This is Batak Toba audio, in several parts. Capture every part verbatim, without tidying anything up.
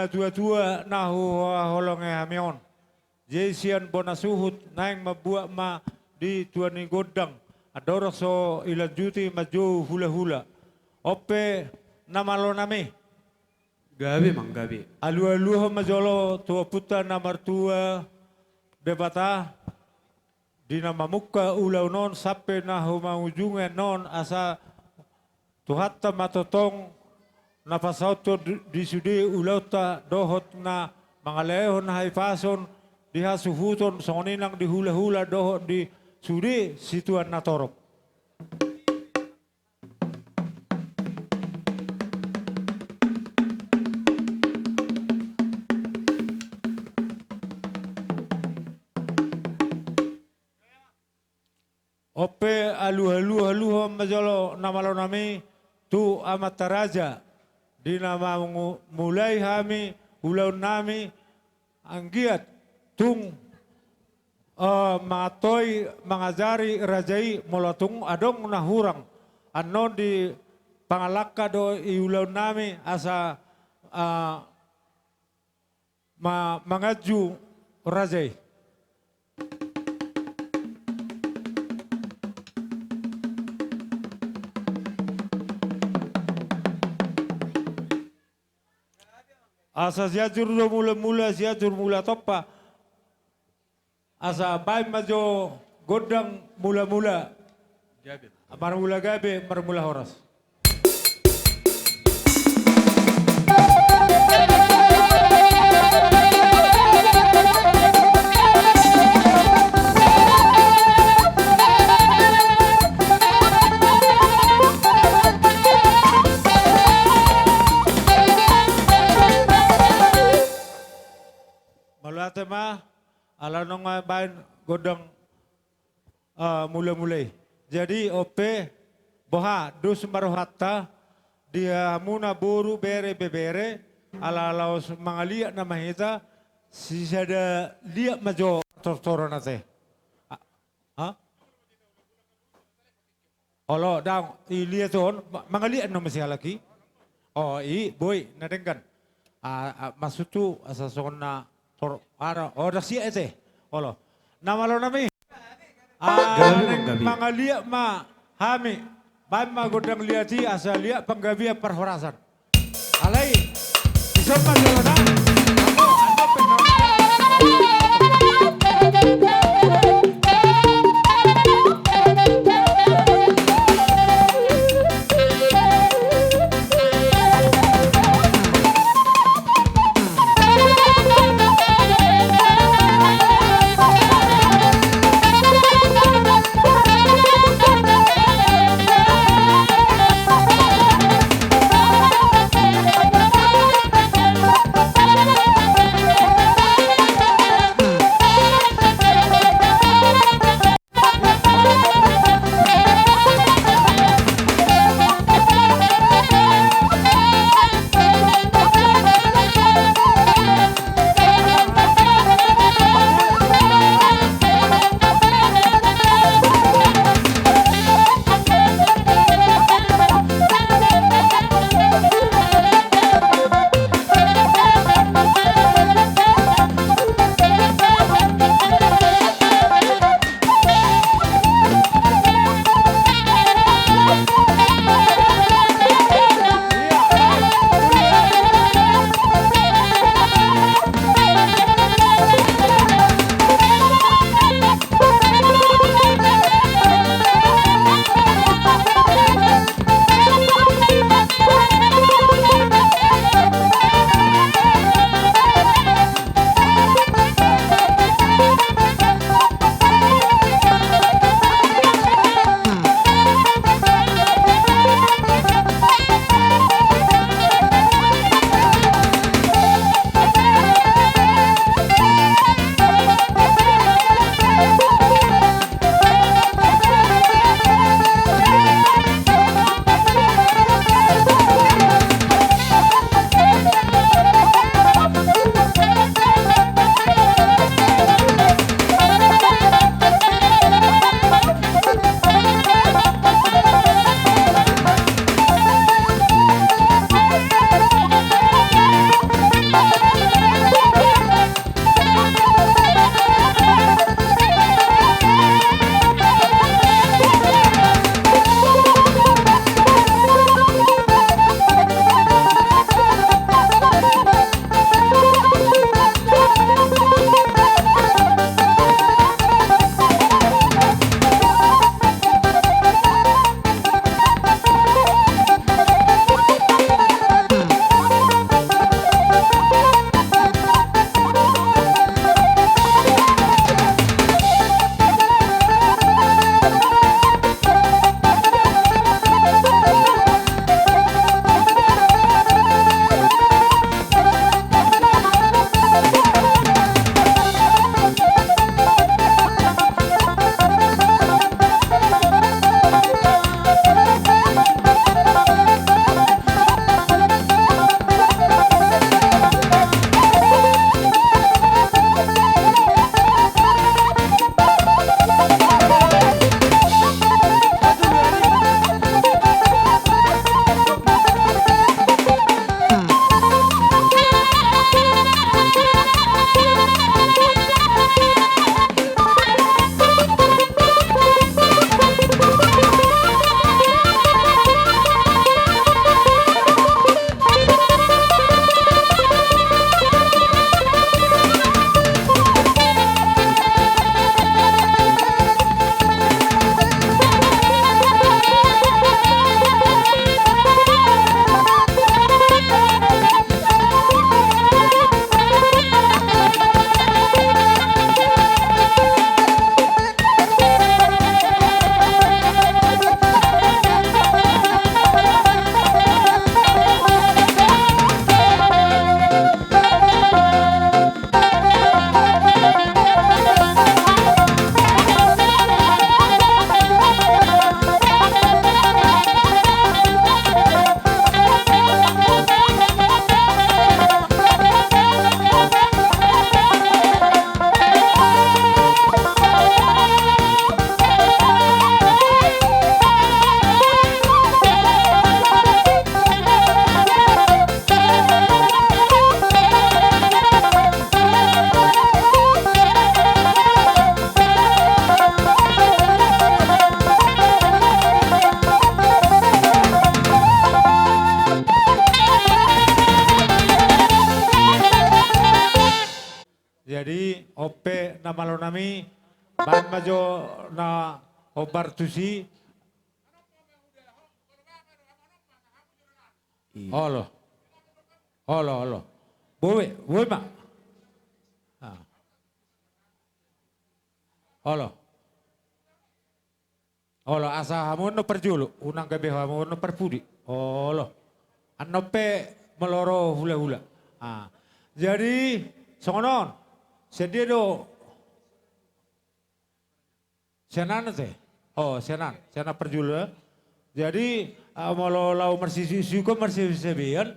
Tuatua na huhaholongi hami on. Jadi sian bona suhut naeng mambuat ma di tua ni gondang. Andorang so ilanjuti manjou hulahula. On pe na malo nami. Gabe manggabe. Alualuhon ma jolo tu Ompunta na martua Debata. Di na mamungka ulaon on sampe na humangujungi annon asa Tuhanta ma tongtong na pasahathon di, di sude ulaonta dohot na mangalehon hahipason di hasuhuton songon i nang di hulahula dohot di sude situan na torop. On pe alualuhon ma jolo na malo nami tu amanta raja di na mamulai hami ulaon nami. Anggiat tung, eh, mangatoi mangajari raja i molo tung adong na hurang annon di pangalangka dohot di ulaon nami asa, eh, ma-, manganju raja i. Asa Sianjur do mulamula, Sianjur mula tompa. Asa baen ma jo gondang mulamula. Gabe. Marmula gabe, marmula horas. Mauliate ma, ala nunga baen gondang, eh, mulamula i. Jadi on pe boha dos ma rohanta di hamuna boru bere ibebere, ala laos mangaliat nama hita, sisada liat ma jo tortoron ate. A-, ha? Olo, ndang, i liat on, ma-, mangaliat nama si halak i. O, i, boi, na denggan. A, a, maksudhu, asa songon na tor-, ara, o, das i ate. Olo. Na malo nami. A, gabe, naeng gabe. Mangaliat ma hami. Baen ma gondang liat i, asa liat panggabean parhorasan. Alai, dison ma jolo da. na malo nami, baen ma jo na hombar tusi. Olo. Olo, olo. Boi, boi ma. Ah. Olo. Olo, asa hamu annon parjolo, unang gabe hamu annon parpudi. Olo. Annon pe molo ro hulahula. Ah. Jadi, songon on. Sian dia do. Sian an ate. Oh, sian an. Sian an parjolo, ya. Jadi, ah, molo laho marsisiuksiukon, marsiabeabean.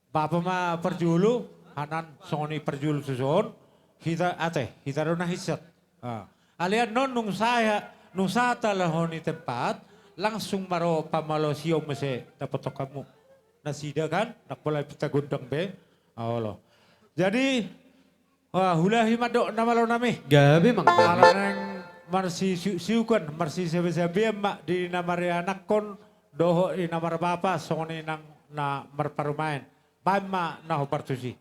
Bapa ma parjolo, hanan songon i parjolo tuson, hita ate, hita do na hinsat. Ah. Alai annon nunga sahat, nunga sahat laho ni tempat, langsung ma ro pamalosion muse dapothon hamu. Nasida kan, ndang pola pinta gondang be. Ah, olo. Jadi, wah, huulahi ma dok na malo nami. Gabe manggabe. Ala naeng marsisiuksiukon, marsiabeabean ma di na marianakhon, dohot di na marbapa, songon i nang na marparumaen. Baen ma na hombar tusi.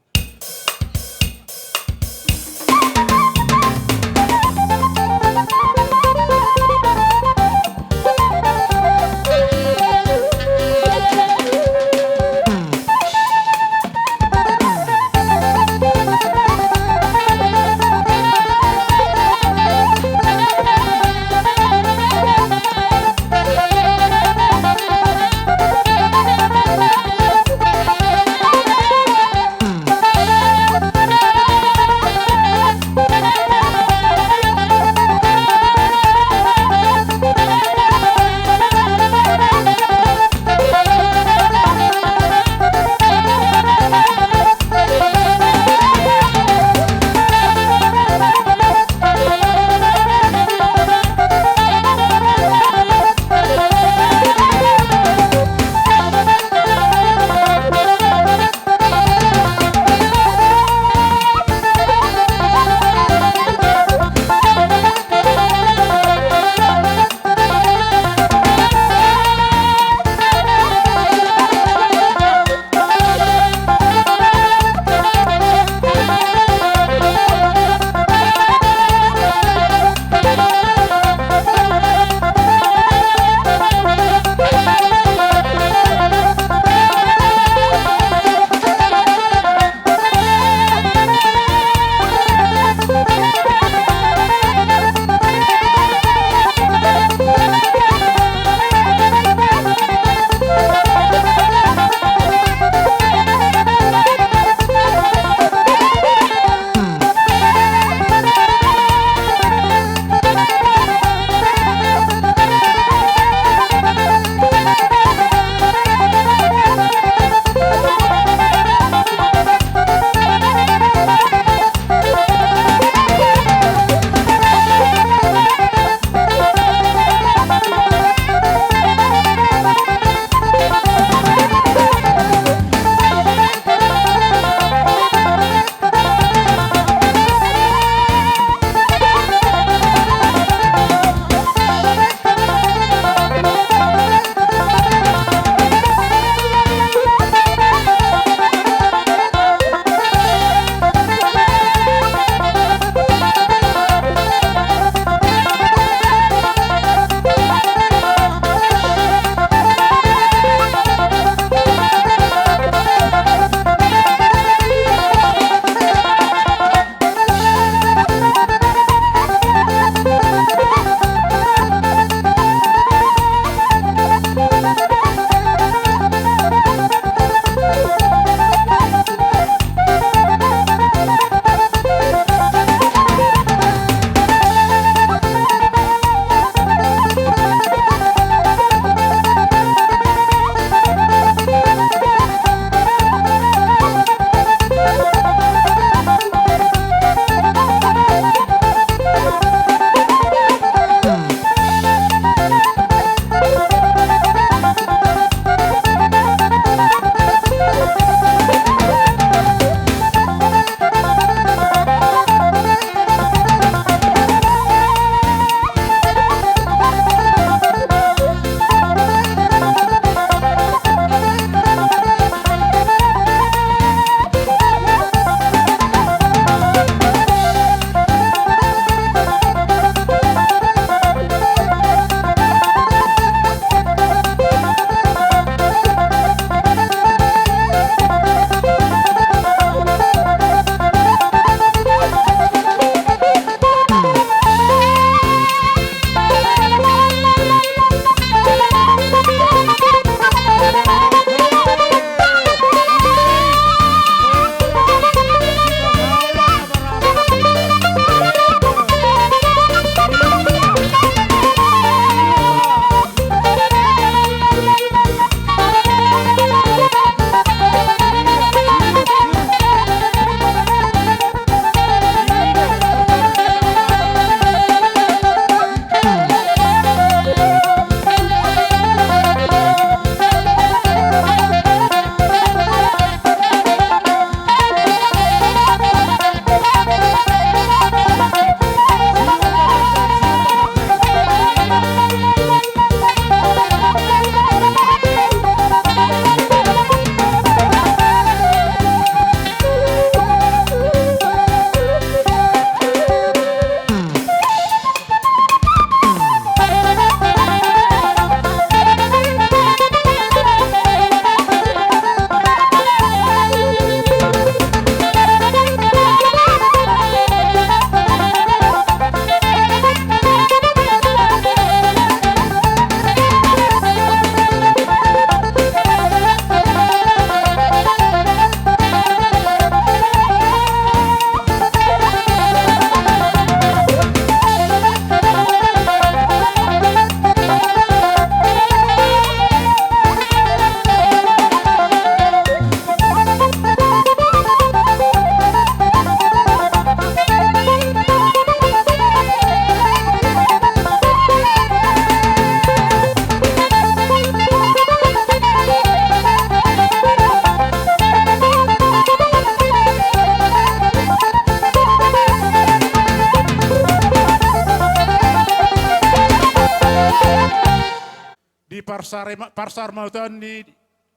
di parsari-, parsaurmatuaon ni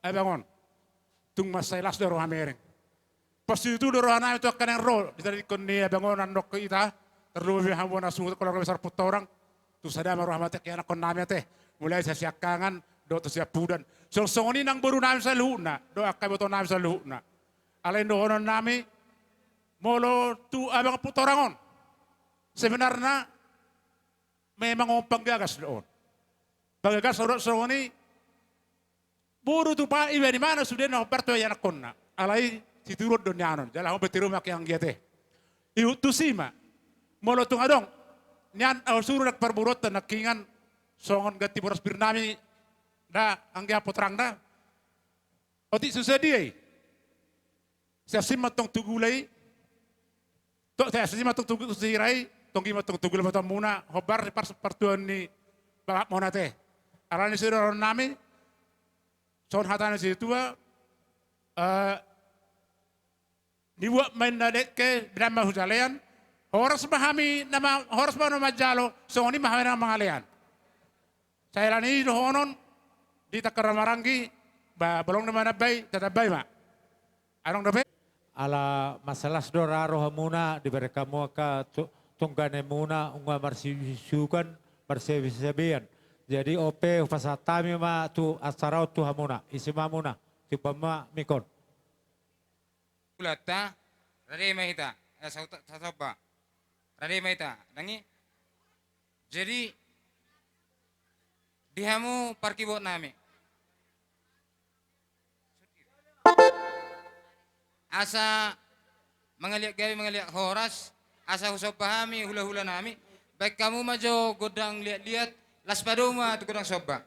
abang on. Tung mansai las do roha mereng. Pos situtu do rohanami tu angka naeng ro di tadingkon ni abang on, andok hita, tarlumobi hamu na suhut keluarga besar Puntorang. Tu sada ma roham ate, angka ianakkonnami ate, mulai sian siangkangan dohot tu siampudan. Songon i nang borunami saluhutna dohot angka ibotonami saluhutna. Alai dohononnami, molo tu abang Puntorang on, sebenarna memang on panggagas do on. Panggagas on songon i, boru tu pa, iba ni mana sude na hombar tu ianakkonna. Alai situruon do nian on, jala on pe tiru ma anggiat i. Ihut tusi ma, molo tung adong nian ahu suru nang parboruonta nangkiningan, songon ganti boras birnami da, anggiat Puntorang da. Otik so sadia i. Sian sima tong tu gula i. To, sian sima tong tu gu-, tu sira i, tong i ma tong tu gula botoonmuna, hombar ni pars-, partuaon ni bapak muna ate. Alani sidohononnami, songon hata ni situa, eh, dibuat ma inna dengke, benan ma hujalean, horas ma hami na ma-, horas ma na manjalo, songon i ma hami na mangalean. Sai alani i dohonon, di tangkar maranggi, ba, bolong na manambai, tatambai ma. Adong dope? Ala mansai las do ra rohamuna, dibereng hamu angka tu-, tungganemuna, nunga marsisukan, marsabesabean. Jadi on pe hupasahat hami ma tu acara on tu hamuna, isi ma hamuna, tiup ma mik on. Hulahulanta, rade ma hita, eh, sauta-, sasomba. Rade ma hita, dang i. Jadi, di hamu parkibotnami. Asa mangaliat gabe, mangaliat horas, asa husomba hami hulahulanami, baen hamu ma jo gondang liatliat, laos padomu ma tu gondang somba.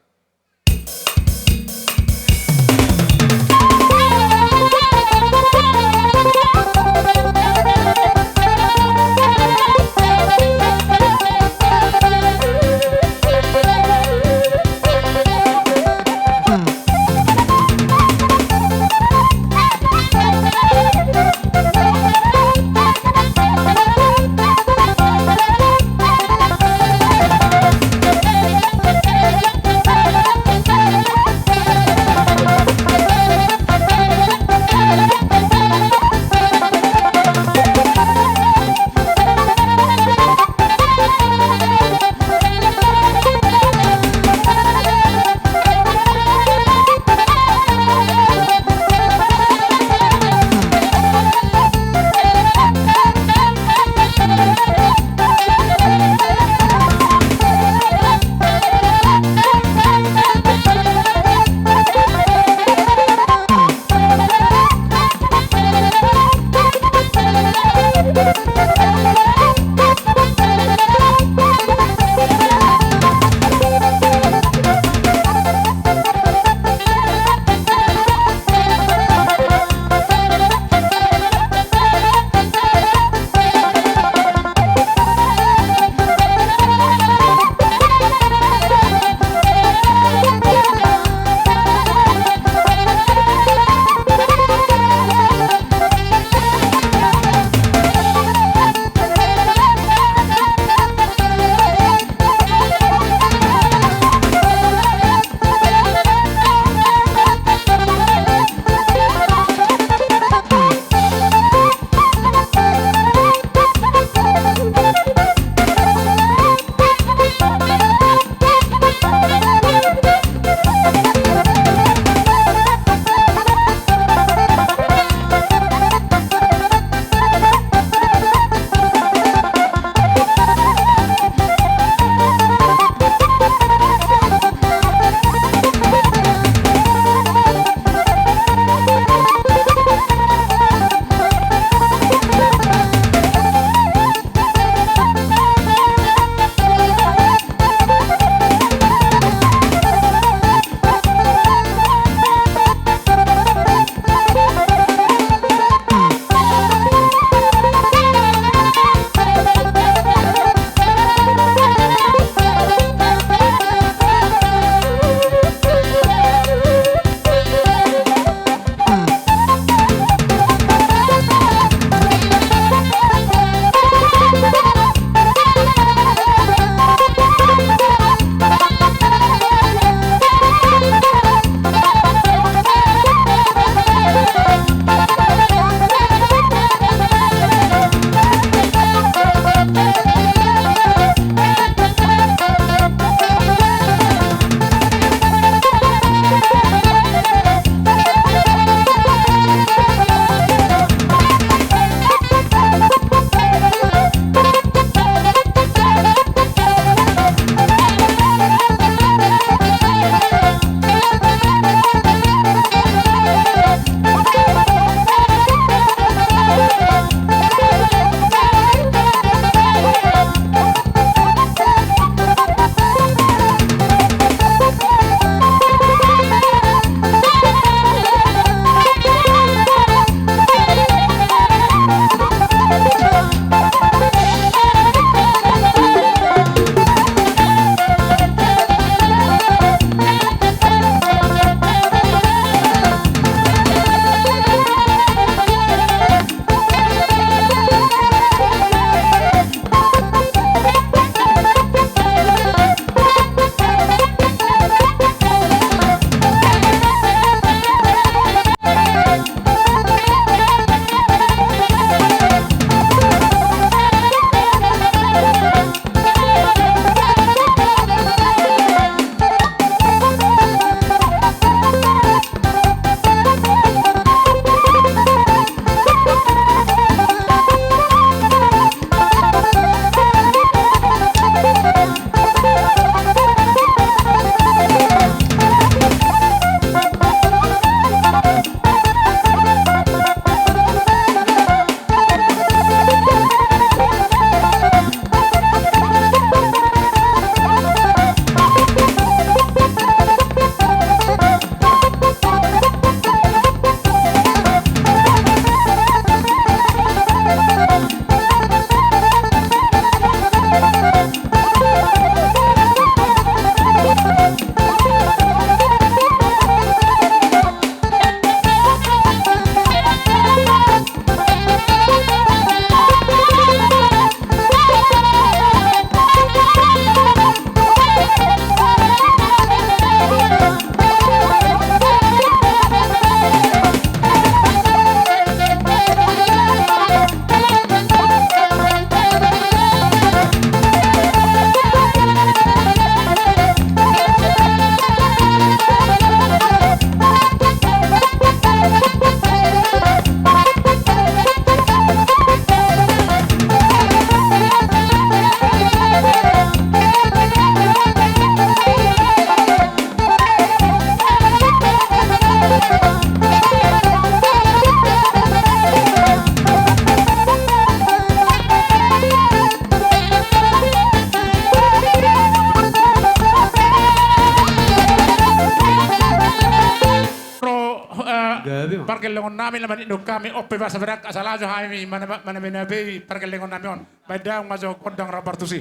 pargellengon nami na manidok hami, on pe basa berak asa lajo hami mana-, mana-, manabe pargellengon nami on. Baen damang ma jo gondang rampartus i.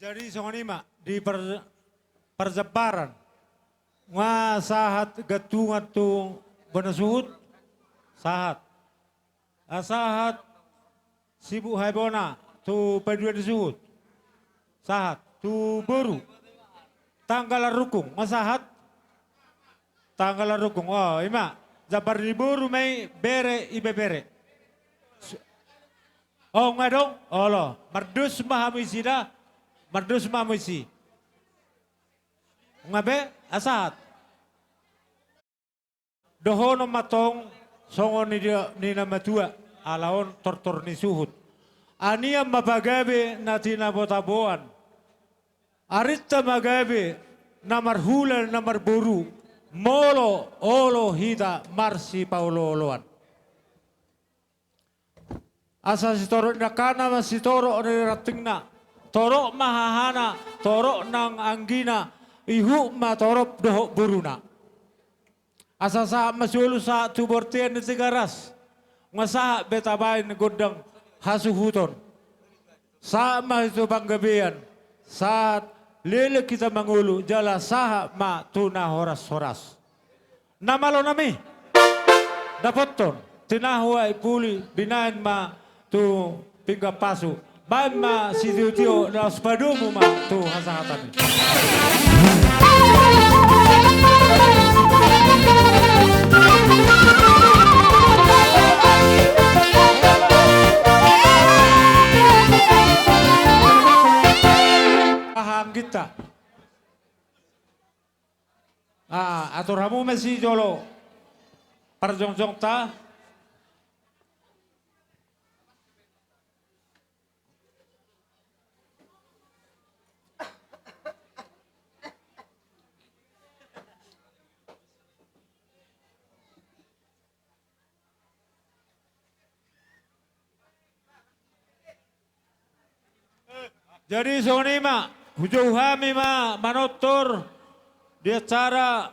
Jadi songon i ma di par-, parjambaran. Nga sahat gantungan tu bona suhut? Sahat. Nga sahat sibuk haibona tu paduan ni suhut? Sahat. Tu boru? Tanggalan rungkung. Nga sahat? Tanggalan rungkung. O, i ma. Jambar ni boru ma i, bere, ibebere. Su-, o, nga adong? Olo. Mardos ma hamu isi da. Mardos ma hamu isi. Nga be? Nga sahat. Dohonon ma tong songon ni, ni na matua, ala on tortor ni suhut. Anian ma pagabe na tinabo-taboan. Arinta ma gabe na marhula na marboru, molo olo hita marsipaolo-oloan. Asa sitorop ni dangkana ma sitorop ni rantingna. Torop ma hahana, torop nang anggina, ihut ma torop dohot boruna. Asa sahat ma solu sahat tu bortean ni Tigaras. Nunga sahat be tabaen gondang hasuhuton. Sahat ma tu panggabean, sahat leleng hita mangolu, jala sahat ma tu na horas-horas. Na malo nami, dapothon tinahu aek puli, binaen ma tu pinggan pasu, baen ma sitio-tio, laos padomu ma tu hasahatan i. Aha angginta. Ah, atur hamu ma sijolo parjongjongta. Jadi songon i ma, hujou hami ma manortor di acara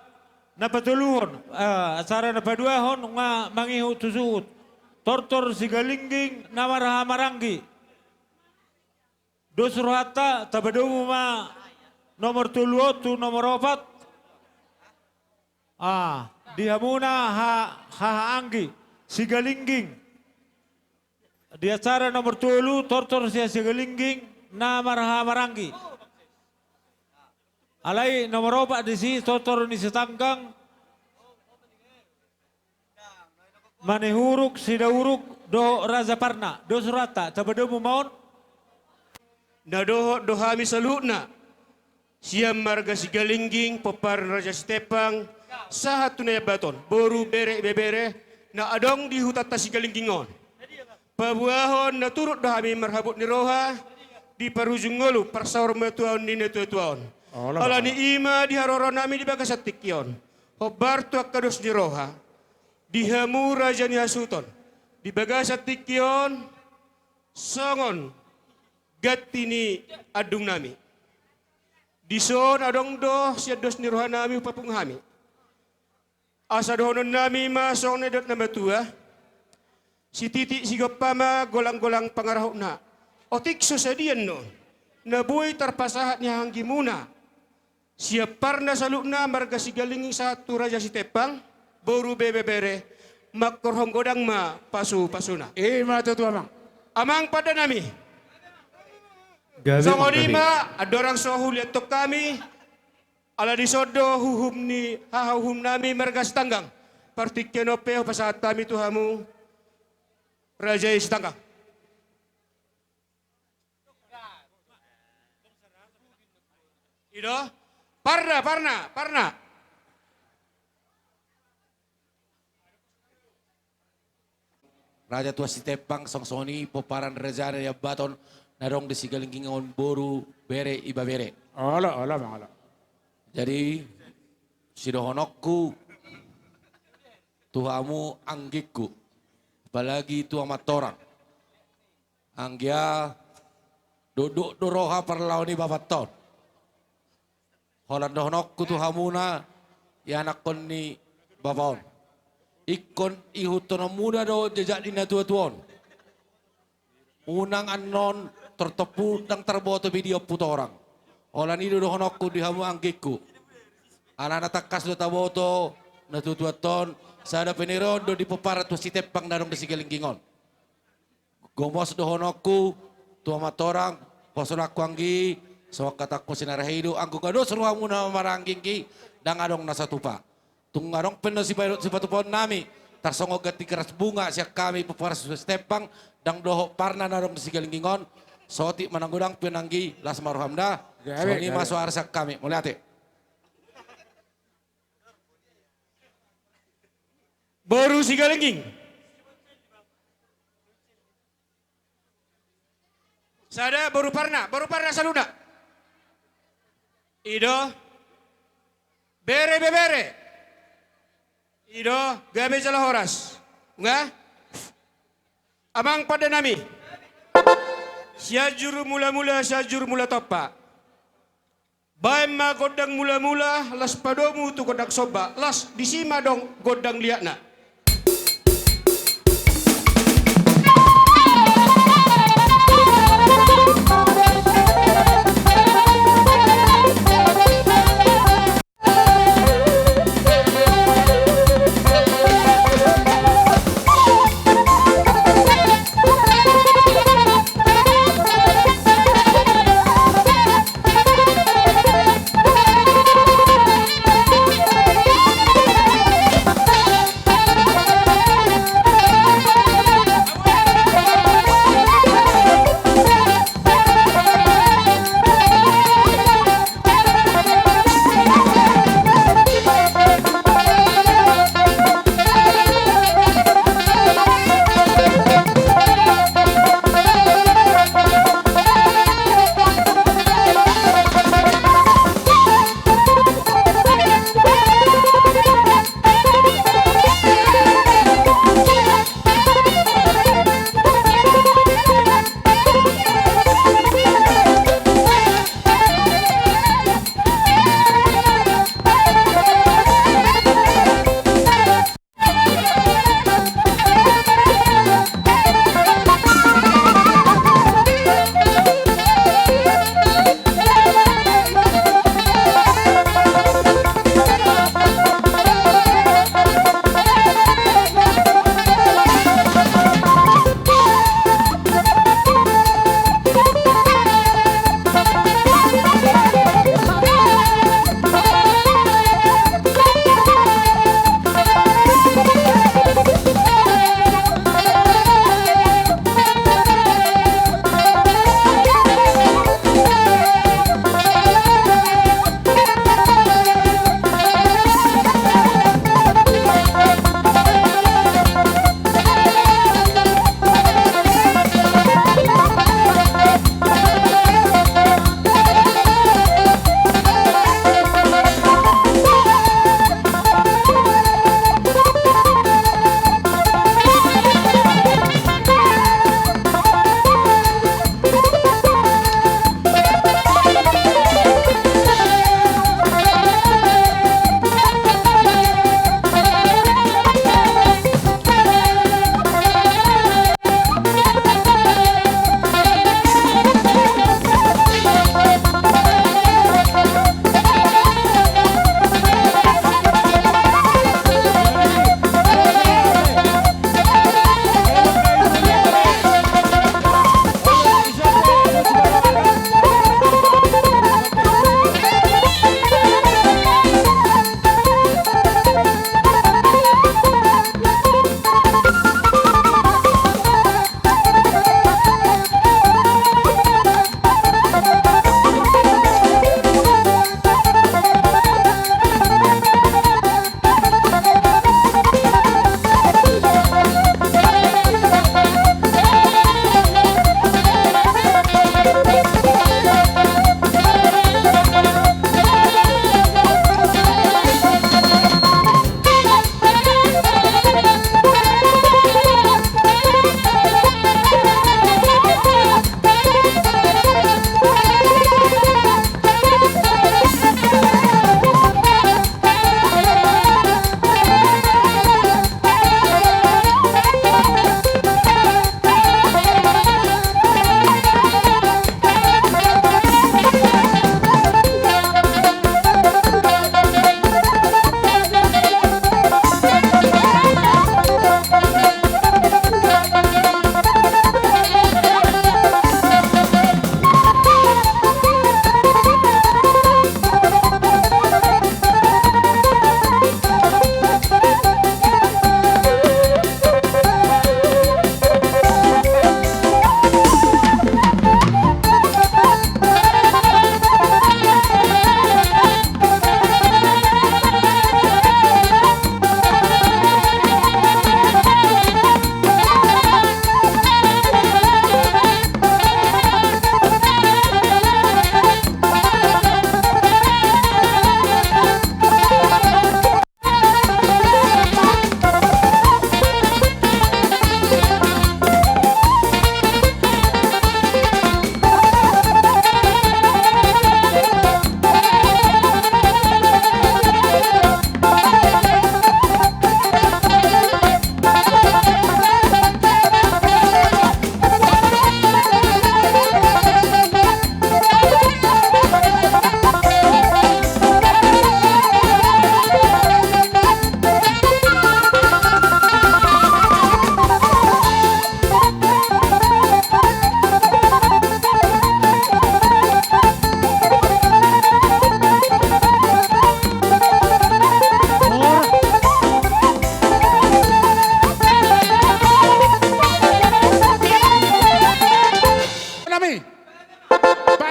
na patoluhon, eh, acara na paduahon nunga mangihut tu suhut. Tortor Sigalingging na marhahamaranggi. Dos rohanta, tapadomu ma nomor tolu on tu nomor opat. Ah, di hamuna ha-, hahaanggi Sigalingging. Di acara nomor tolu, tortor sian Sigalingging na marhahamaranggi. Alai nomor opat disi, tortor ni Sitanggang, Manihuruk, Sidauruk dohot Raja Parna. Dos rohanta, tapadomu ma on. Na dohot do hami saluhutna sian marga Sigalingging, pomparan Raja Sitempang, sahat tu na i ambaton, boru, bere, ibebere na adong di hutanta Sigalingging on. Paboahon na turut do hami marhabot ni roha di parujung ngolu, parsaurmatuaon ni natuatua on. Ala ni i ma di haroro nami di bagasan tingki on, hombar tu angka dos ni roha di hamu raja ni hasuhuton di bagasan tingki on, songon ganti ni andung nami. Dison adong do sian dos ni roha nami hupapungu hami. Asa dohonon nami ma songon na nidok na matua: Sititi sigompa ma, golang-golang pangarahutna. Otik so sadia annon na boi tarpasahat ni hahaanggimuna sian parna saluhutna marga Sigalingging sahat tu Raja Sitempang, boru, bere, ibebere, manghorhon godang ma pasupasuna. I ma tutu, amang. Amang pande nami. Gabe, songon i ma, andorang so huliathon hami, ala dison do uhum ni hahauhum nami marga Sitanggang. Partingkian on pe hupasahat hami tu hamu raja i Sitanggang. I do, parna, parna, parna. Raja Tuan Sitempang, songon i pomparan raja na di ambaton na adong di Sigalingging on, boru, bere, ibebere. Olo, olo, amang, olo. Jadi sidohononku tu hamu anggingku, apalagi tu amanta on. Anggia, dokdok do roha parlaho ni bapanta on. Holan dohononku tu hamuna, ianakhon ni bapa on, ingkon ihuthononmuna do jejak ni natuatua on. Unang annon tortorpu ndang tarboto be di ompu torang. Holan i do dohononku di hamu anggingku. Alana tangkas do taboto natuatuanta on, sada pe ni roha on do di pomparan Tuan Sitempang na adong di Sigalingging on. Gomos dohononku tu amanta on, pasahatonku anggi, songon hatangku sinarahidung, anggo nga dos rohamuna mamaranggi, ndang adong na satupa. Tung adong pe na sipa-, sipatupaon nami tarsongon ganti garas bunga sian hami pomparan Sitempang, ndang dohot parna na adong di Sigalingging on, saotik ma na godang pe anggi, las ma roham da. Gabe, songon i ma gabe. Soara sian hami, mauliate. Boru Sigalingging. Sada boru parna, boru parna saluhutna. I do, bere, ibebere. I do, gabe jala horas. Nga? Amang pande nami. Sianjur Mulamula, Sianjur Mulatompa. Baen ma gondang mulamula, laos padomu tu gondang somba, laos disi ma adong gondang liatna.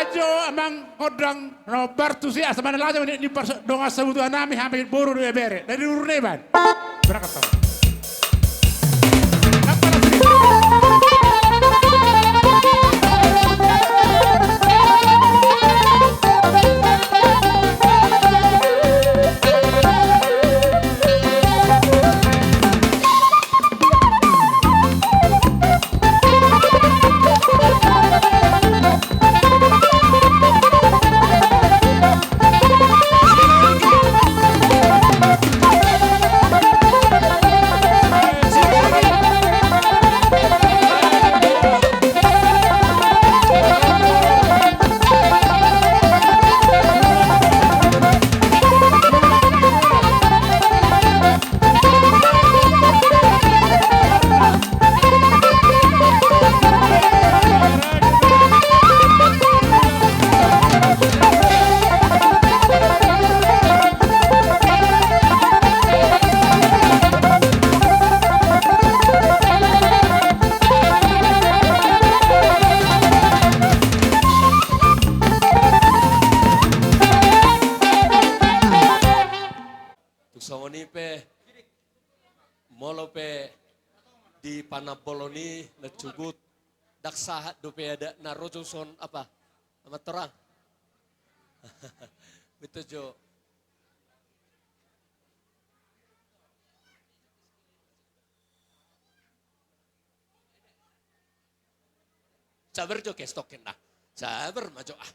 Jo amang gondang na partusi asa mana laja ni, ni parso-, dongan sabutuan nami hami boru do bere. Dari urneban. Berangkat tau. Tung songon i pe, molo pe di panambolon i na cugut, ndang sahat dope adat na ro jo son apa, Amang Torang. Betul jo. Sabar jo, kestok kena. Sabar ma jo, ah.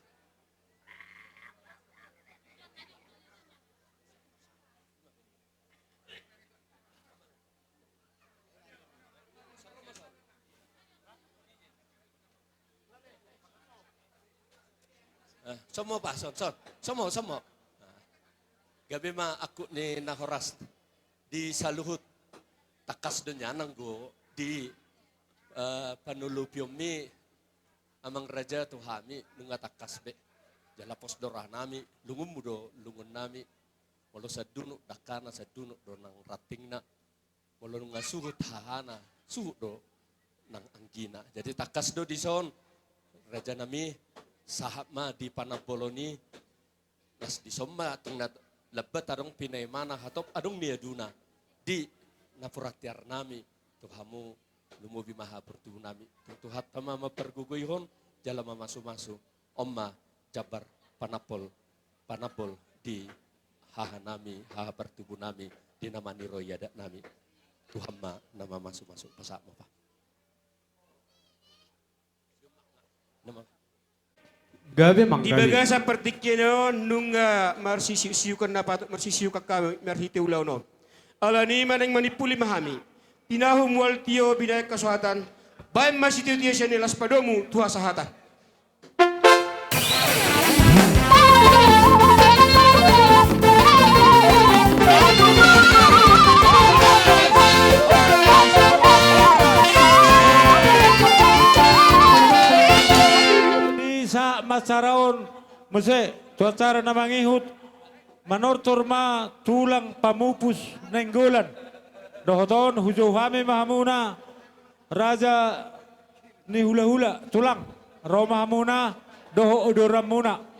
Eh, somo pa, son, son. Somo, somo. Nah. Gabe ma angkup ni na horas di saluhut. Tangkas do nian anggo di, eh, panulupionmi amang raja tu hami nunga tangkas be. Jala pos do rohanami, lungunmu do lungunnami. Molo sandunuk dangkana, sandunuk do nang rantingna. Molo nunga suhut hahana, suhut do nang anggina. Jadi tangkas do dison, rajanami, sahat ma di panambolon i, las dison ma tung na lambat adong pinaimana, hatop adong niaduna di napuran tiarnami tu hamu, lumobi ma haha partubunami. Tung Tuhanta ma mampargogoihon jala mamasumasu. On ma jambar panambol, panambol di hahanami, haha partubunami, di na maniroi adatnami. Tuhan ma na mamasumasu, pasahat ma, Pa. Nama. Gabe, Mang, di gabe. Bagasan partingkian on nunga marsisiuksiukan na patut marsisiukan hami marhite ulaon on. Alani i ma naeng manimpuli ma hami. Tinahu mual tio binahen hasohatan, bahen ma sitiotio sian i las padomu tu hasahatan. Di sahat ma acara on muse tu acara na mangihut, manortor ma tulang pamupus Nainggolan. Dohot on hujou hami ma hamuna, raja ni hulahula, tulang, ro ma hamuna dohot odoranmuna.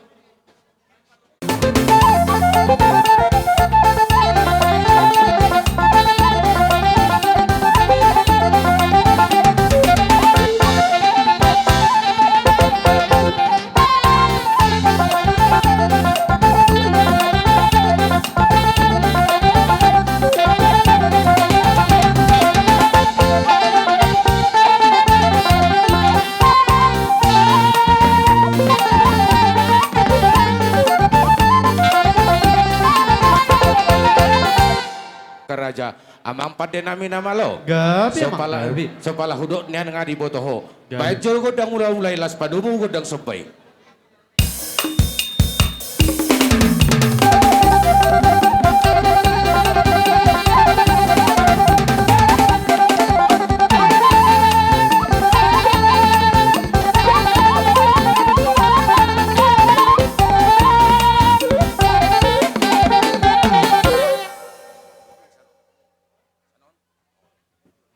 Raja, amang pandenami na malo. Gabe, amang, gabe. Sopala hudok nian nga diboto ho. Gabe. Baen jo gondang mula-mula i, las padomu gondang somba i.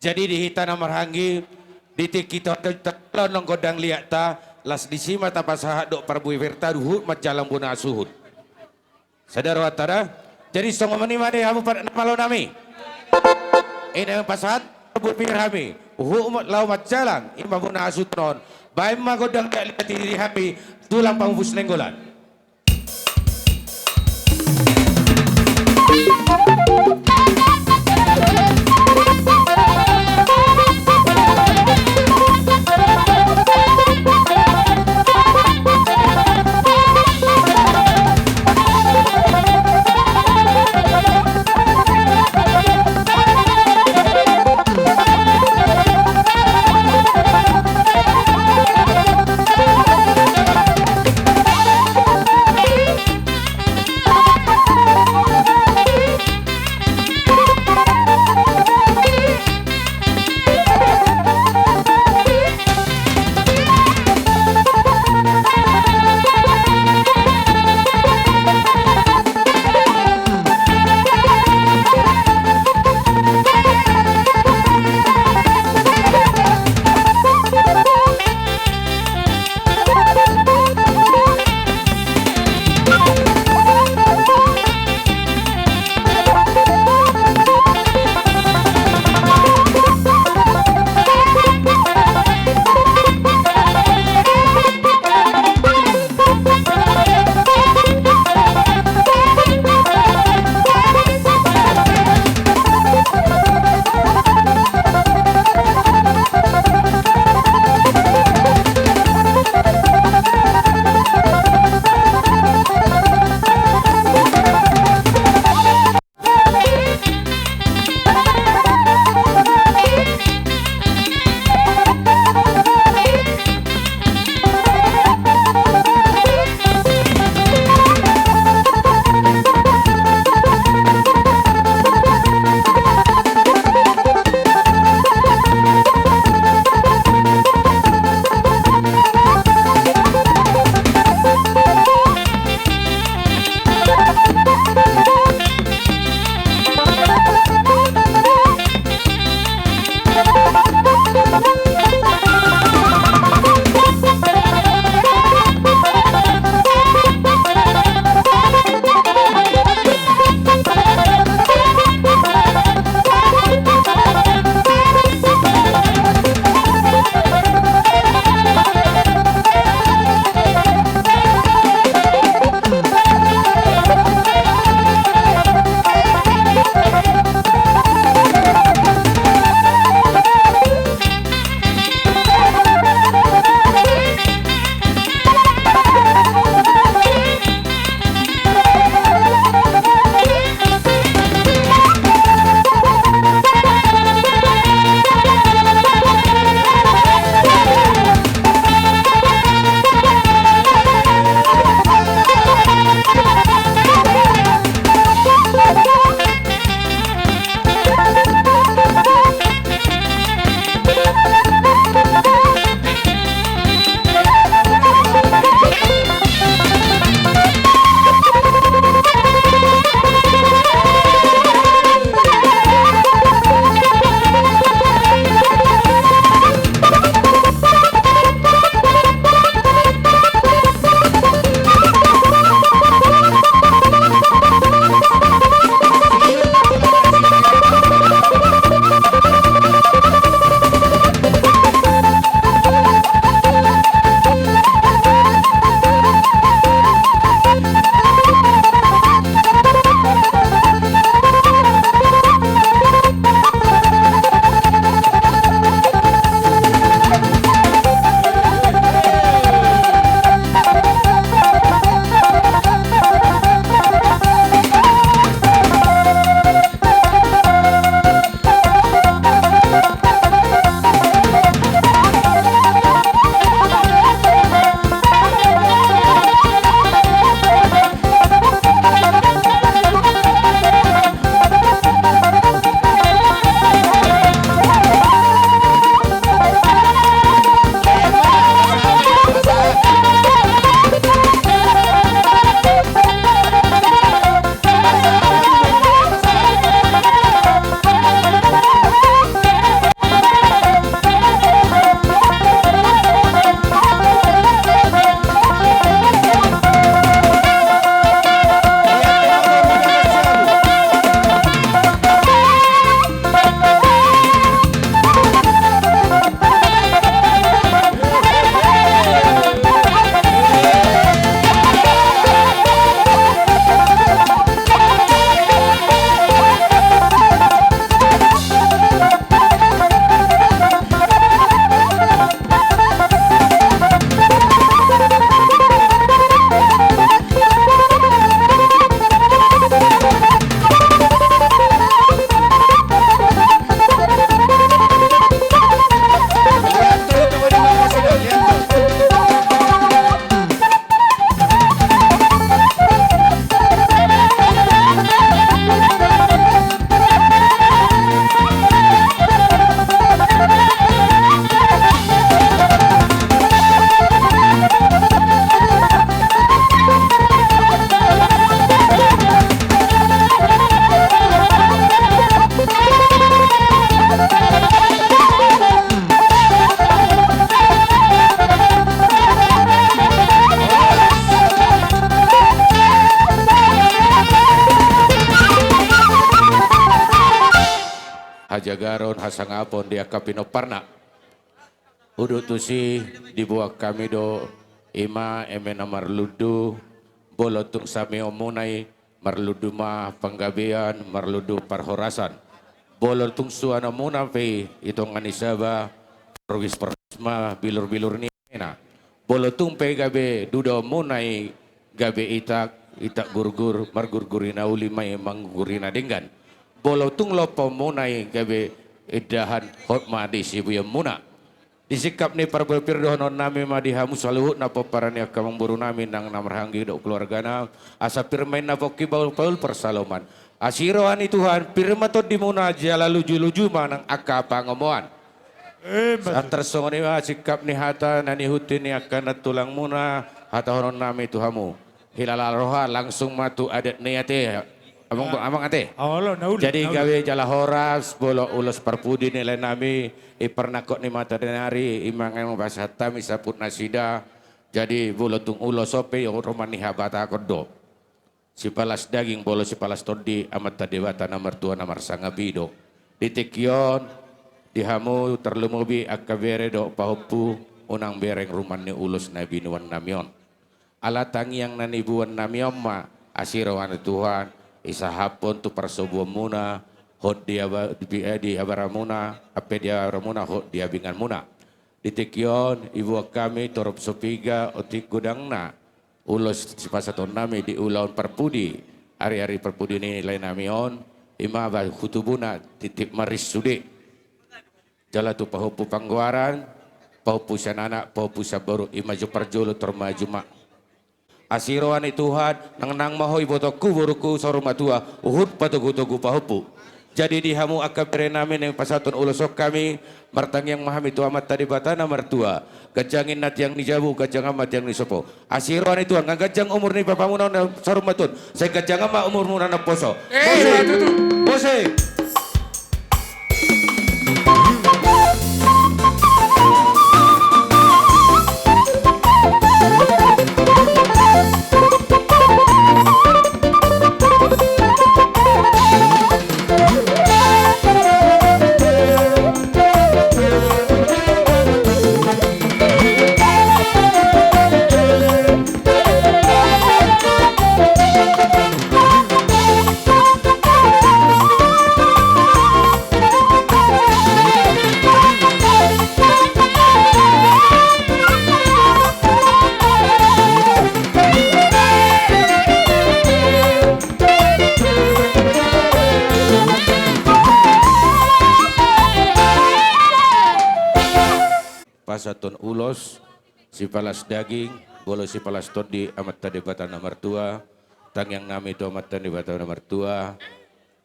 Jadi di hita na marhahaanggi, di tingki on do tangkas gondang liat ta, Las disi ma tapasahat dohot parbue berta, huhut manjalang bona asuhut. Sada rohanta da. Jadi songon i ma di hamu pardalanan nami. I na pasahat parbue berta hami, huhut ma laho manjalang, i ma bona asuhut on. Baen ma gondang liat-liat di diri hami, tulang pamupus Nainggolan. garon hasangapon di angka pinomparna. Udut tusi diboan hami do, i ma eme na marlundu, molo tung sameonmuna i, marlundu ma panggabean, marlundu parhorasan. Molo tung suanonmuna pe i, i tonga ni saba, parhobas-parhobas ma bilur-bilur ni ena. Molo tung pe gabe dudaonmuna i, gabe itak, itak gurgur, margurguri na uli ma i, manggurguri na denggan. Molo tung lompoonmuna i, gabe indahan, hot ma di sibuionmuna. Di singkap ni parpir dohononnami ma di hamu saluhutna pomparan ni angka amangborunami nang na marhahaanggi dohot keluargana, asa pir ma inna pongki bahul-bahul parsaloman. Asi roha ni Tuhan, pir ma tondimuna jala luju-luju ma nang angka pangomoan. Emma tutu. Sahat tarsongon i ma singkap ni hata na niihut ni angka nantulangmuna, hatahononnami tu hamu. Hilala roha langsung ma tu adat ni ate. Amang, ah, amang ate. Olo, na uli, jadi na uli. Gabe jala horas, molo ulos parpudi ni laenami, i parnangkok ni mataniari, i ma nunga pasahat hami sahat tu nasida. Jadi molo tung ulos on pe, i roha ni habatahon do. Sipalas daging molo sipalas tondi, Amanta Debata na martua na marsangap i do. Di tingki on, di hamu tarlumobi angka bere dohot pahompu, unang bereng rumah ni ulos na binuannami on. Ala tangiang na niboannami on ma, asi roha ni Tuhan, isahaphon tu parsobuonmuna, hot di aba-, di, eh, di abaramuna, ampe di abaramuna, hot di abinganmuna. Di tingki on, diboan hami torop so piga otik godangna ulos sipasahatonnami di ulaon parpudi, ari-ari parpudi ni laenami on, i ma ba hutubuna titip ma ris sude. Jala tu pahompu panggoaran, pahompu sian anak, pahompu sian boru, i ma jo parjolo tor maju ma. Asi roha ni Tuhan, nang, nang ma ho ibotongku borungku saur matua, huhut patogu-togu pahompu. Jadi di hamu angka berenami naeng pasahathon ulos on hami, martangiang ma hami tu Amanta Debata na martua. Ganjang ninna tiang ni jabu, ganjangan ma tiang ni sopo. Asi roha ni Tuhan, nang ganjang umur ni bapamuna on saur matua on, sai ganjangan ma umurmuna naposo. Eh, musik. Ima tutu. Musik. Pasahathon ulos, sipalas daging, molo sipalas tondi, Amanta Debata na martua, tangiangnami tu Amanta Debata na martua,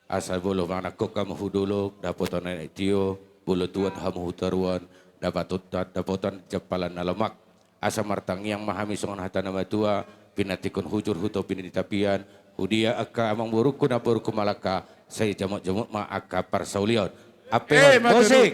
asa molo manangkok hamu hu dolok, dapotan aek tio, molo tuat hamu hu toruan, dapotan, dapotan jampalan na lomak. Asa martangiang ma hami songon hata ni natuatua, pinantikhon hujur hu topi ni tapian, hu dia angka amangborungku namborungku Malangka, sai jamot-jamot ma angka parsaulian. Ampe, eh, on, ma tutu. Musik.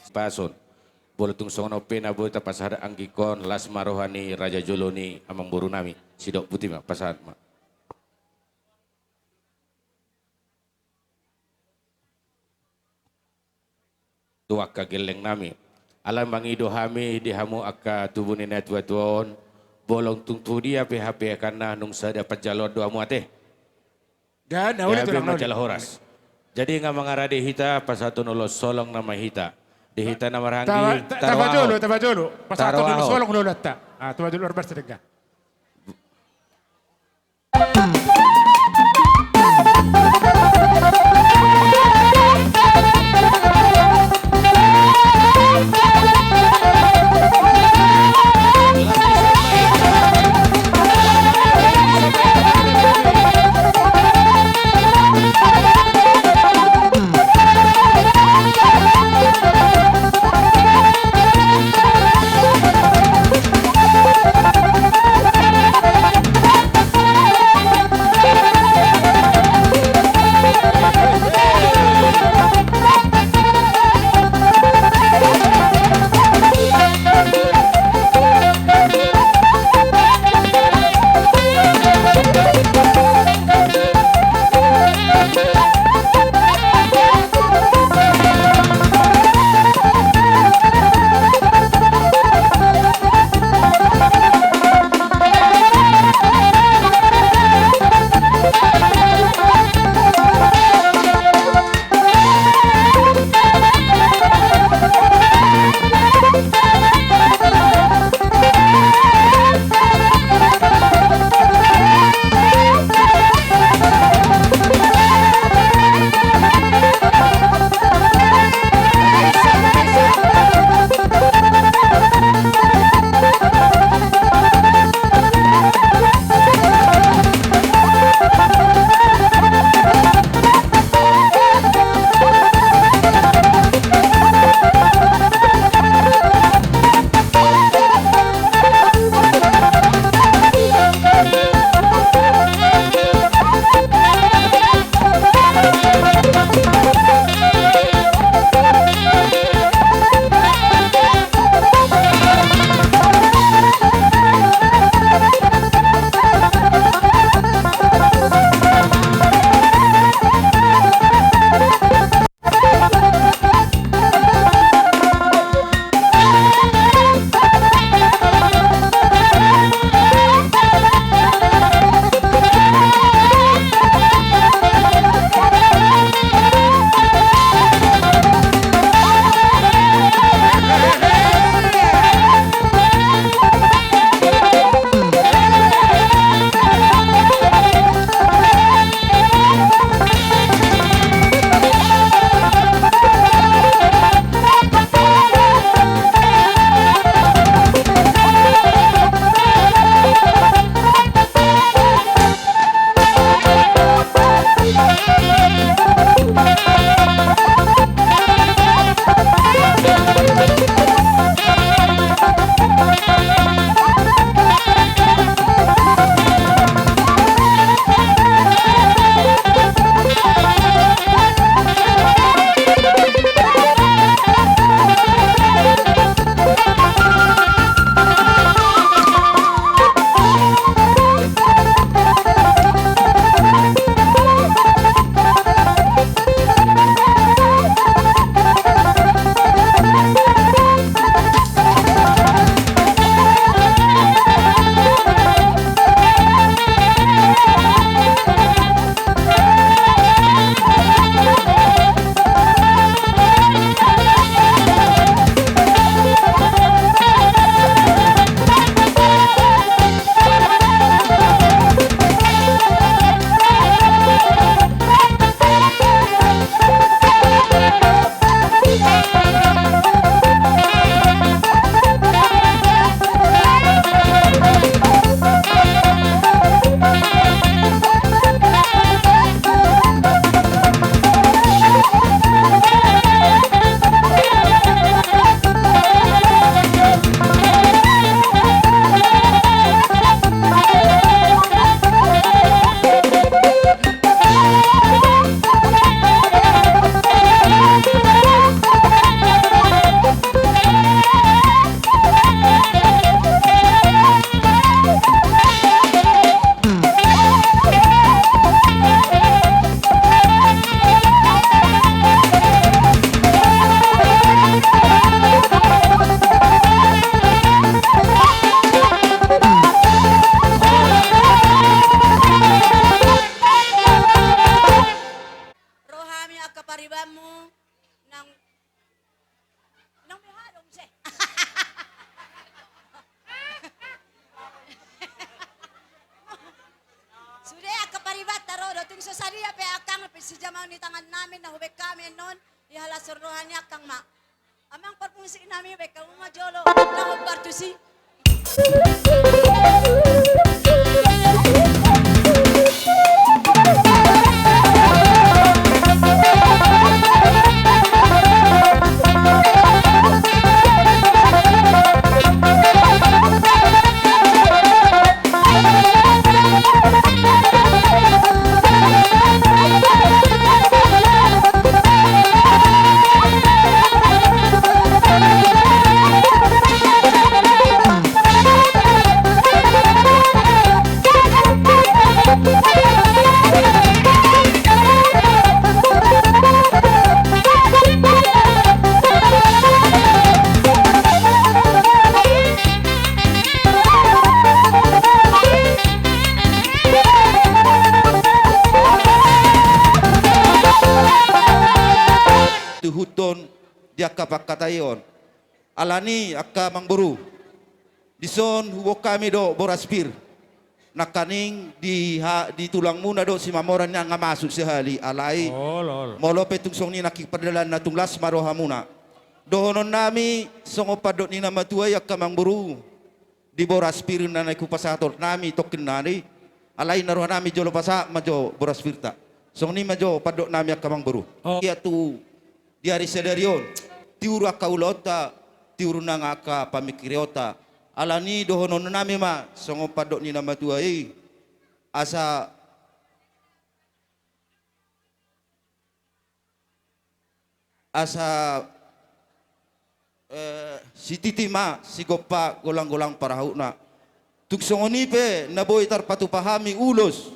Pason. Molo tung songon on pe na boi tapasahat anggikon, las ma roha ni raja jolo ni amangborunami. Sidok buti ma, pasahat ma. Tu angka gellengnami. Alai mangido hami di hamu angka tubu ni natuatua on, molo tung tu dia pe hape angka na nunga sada panjaloan do hamu ate. Gabe ma jala horas. Jadi nunga mangarade hita, pasahathon ulos holong nama hita. Di hita na marhahaanggi, ta-, ta-, taro aha. Tapajolo, tapajolo. Pasahathon ulos holong do hita. Ah, tapajolo, horbar sedenggan. Tung so sadia pe angkang pe sijamaon ni tangan nami na hubaen hami annon, dihalashon roha ni angkang ma. Amang parmusik nami, baen hamu ma jolo, na hombar tusi. Tuhuton di angka pangkataion. Alani angka amangboru, dison huboan hami do boras pir. Nangkaning di ha-, di tulangmuna do Simamora ni nunga masuk sahali, alai. Olo, olo. Molo pe tung songon i nangkin pardalanan na tung las ma rohamuna. Dohonon nami songon pandok ni na matua i angka amangboru, di boras pir na naeng hupasahat nami tongkin nari, alai na roha nami jolo pasahat ma jo boras pirta. Songon i ma jo pandok nami angka amangboru. Oh. Ia tu di ari sadari on, tiur angka ulaonta, tiur nang angka pamingkirionta. Alani dohonon nami ma songon pandok ni na matua i, asa, asa, eh, sititi ma sigompa, golang-golang parahutna. Tung songon i pe na boi tarpatupa hami ulos,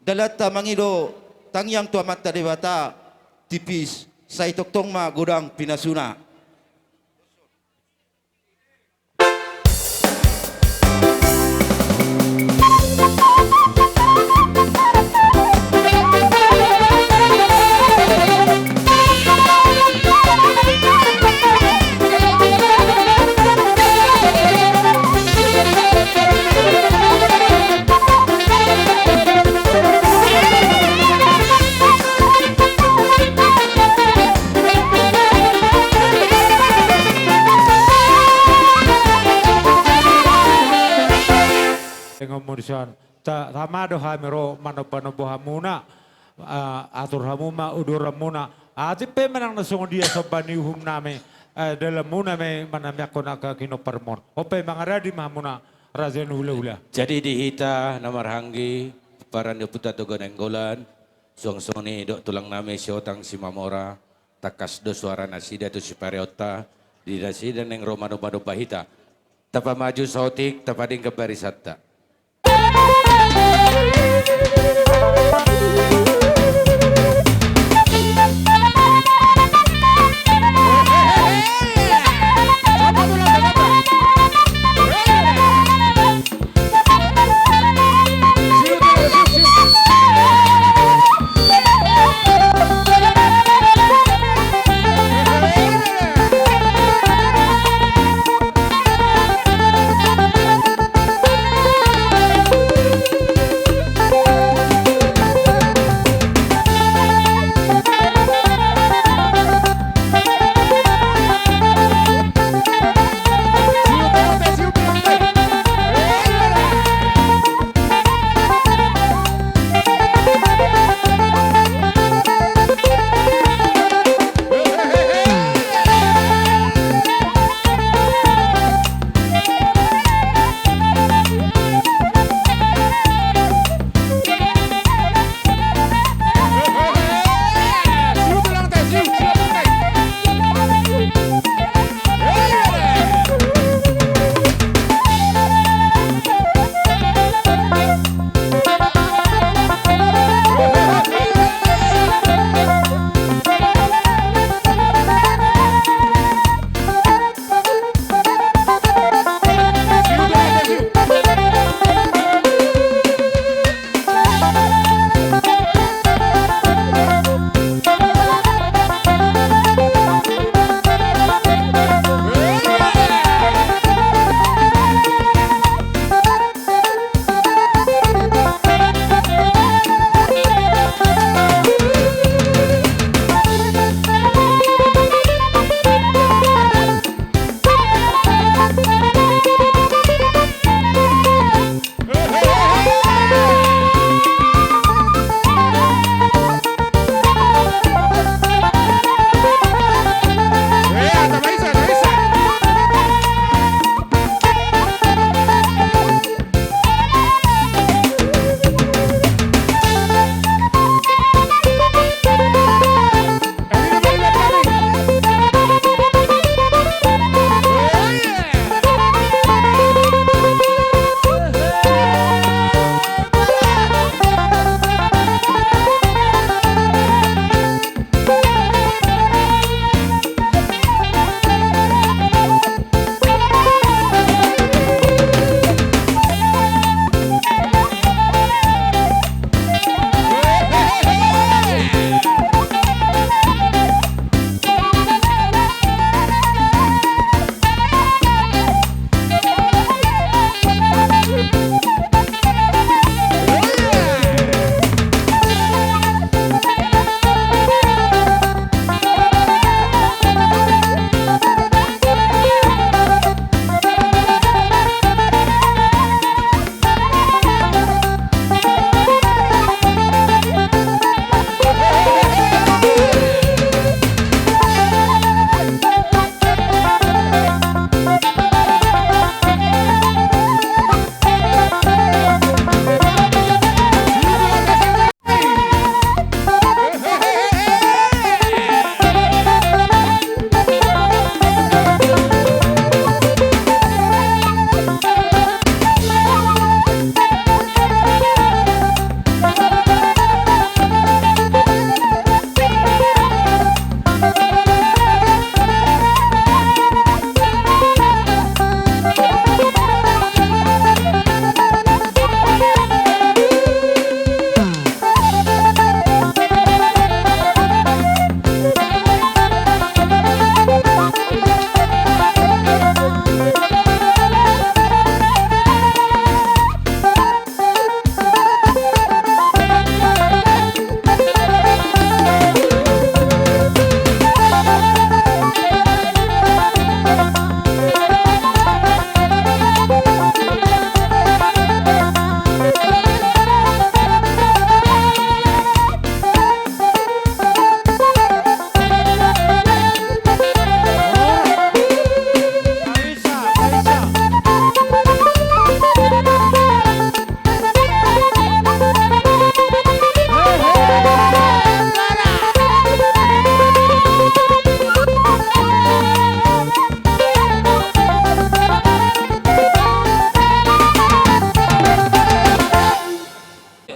dalanta mangido tangiang tu Amanta Debata, tipis sai tongtong ma godang pinasuna. Tama do hami ro manomba-nomba hamuna, ah, atur hamu ma uduranmuna. Atik pe manang na songon dia somba ni uhum nami, eh, dalanmuna ma i manamiangkon angka ginomparmuna. On pe mangaradi ma hamuna raja ni hula-hula. Jadi di hita na marhaha-, pomparan ni Ompunta Toga Nainggolan, suang songon i dohot tulang nami Sihotang Simamora, tangkas do suara nasida tu sipareonta, di nasida naeng ro manomba-nomba hita. Tapamaju saotik, tapadenggan barisanta.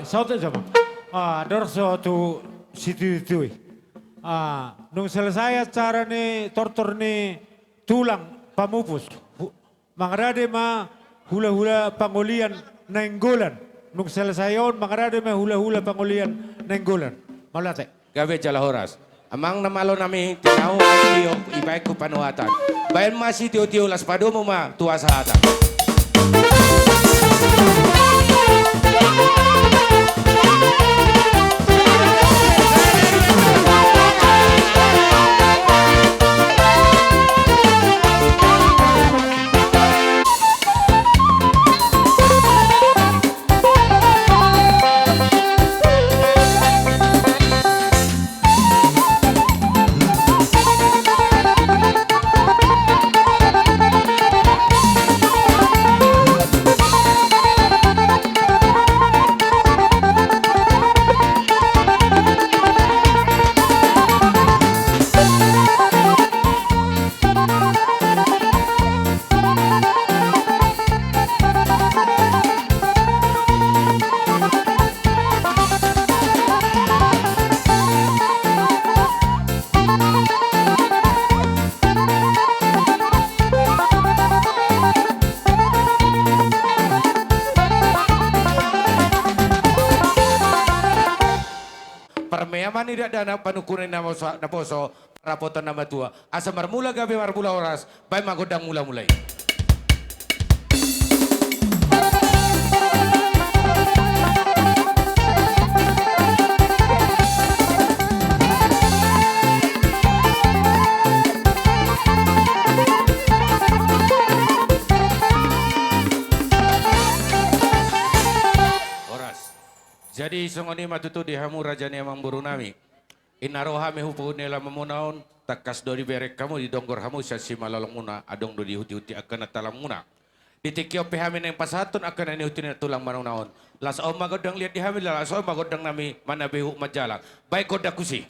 Saut aja ma. Ah, dorso tu situitui. Ah, nung selesai acara ni tortor ni tulang pamupus. Hu-, mangarade ma hulahula pangolian Nainggolan. Nung selesai on mangarade ma hulahula pangolian Nainggolan. Mauliate. Gabe jala horas. Amang na malo nami, tinahu, tio, ibaen tu panuatan. Baen ma sitiotio, las padomu ma tu hasahatan. Parmeaman ni dakdanak, panungkunan ni na poso, na poso, parapoton na matua. Asa marmula gabe, marmula horas, baen ma gondang mulamula i. Horas. Jadi songon i ma tutu di hamu raja ni amangboru nami. Inna ro hami hu pahun ni alamanmuna on, tangkas do dibereng hamu, didonggor hamu sian simalolongmuna, adong do dihutihut angka na talangmuna. Di tingki on pe hami naeng pasahathon angka na nihutihut ni tulang manang na on. Laos on ma gondang liat di hami, laos on ma gondang nami, manabe huhut manjalang. Baen gondang tusi.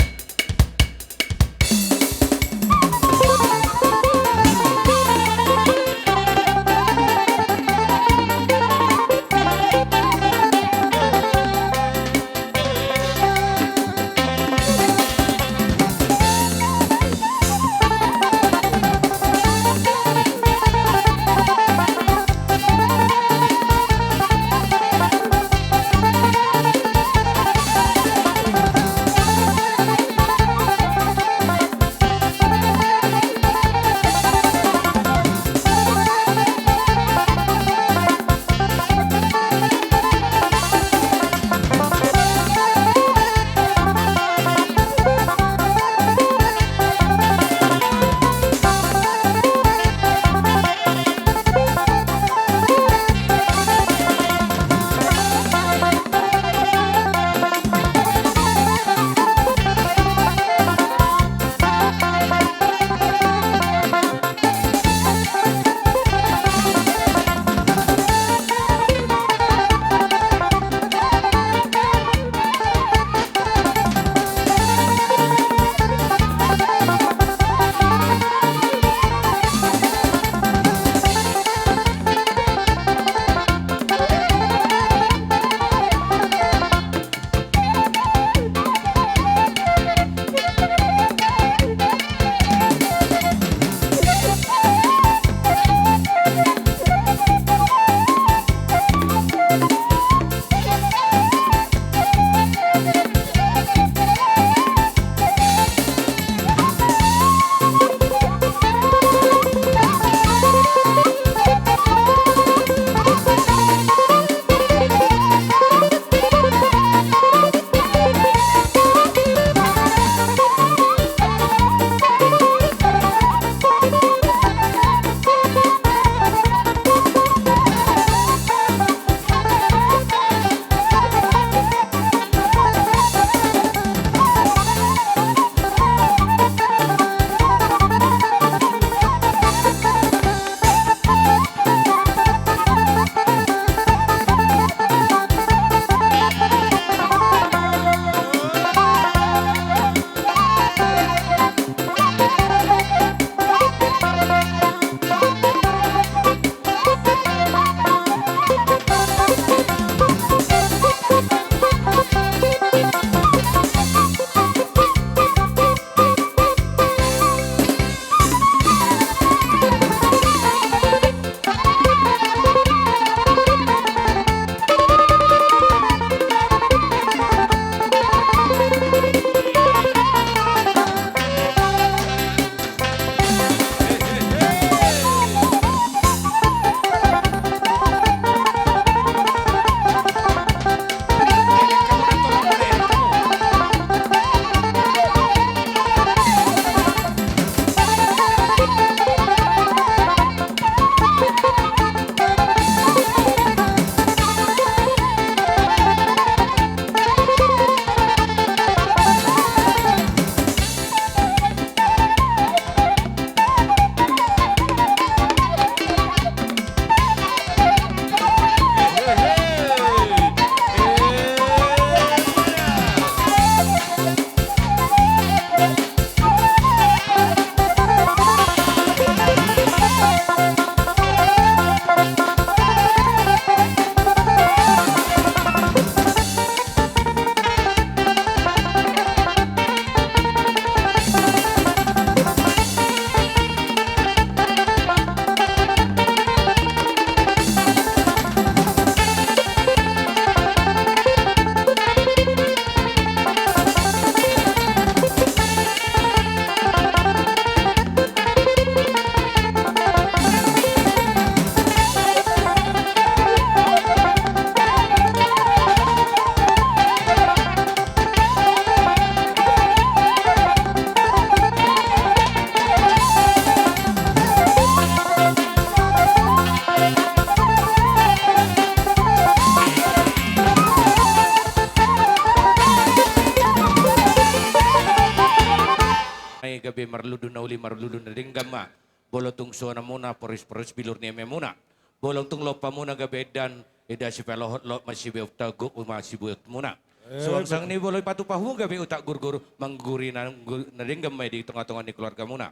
gabe marlundu na uli, marlundu na denggan ma. Molo tung suananmuna, poris-poris bilur ni ememuna. Molo tung lompamuna gabe endan, eda sipalohot lot ma sibeop, togop ma sibeopmuna. Eh, suang sang betul. Ni molo ipatupa hamu gabe utak gurgur, mangguri na, na denggan ma i di tonga-tonga ni keluargamuna.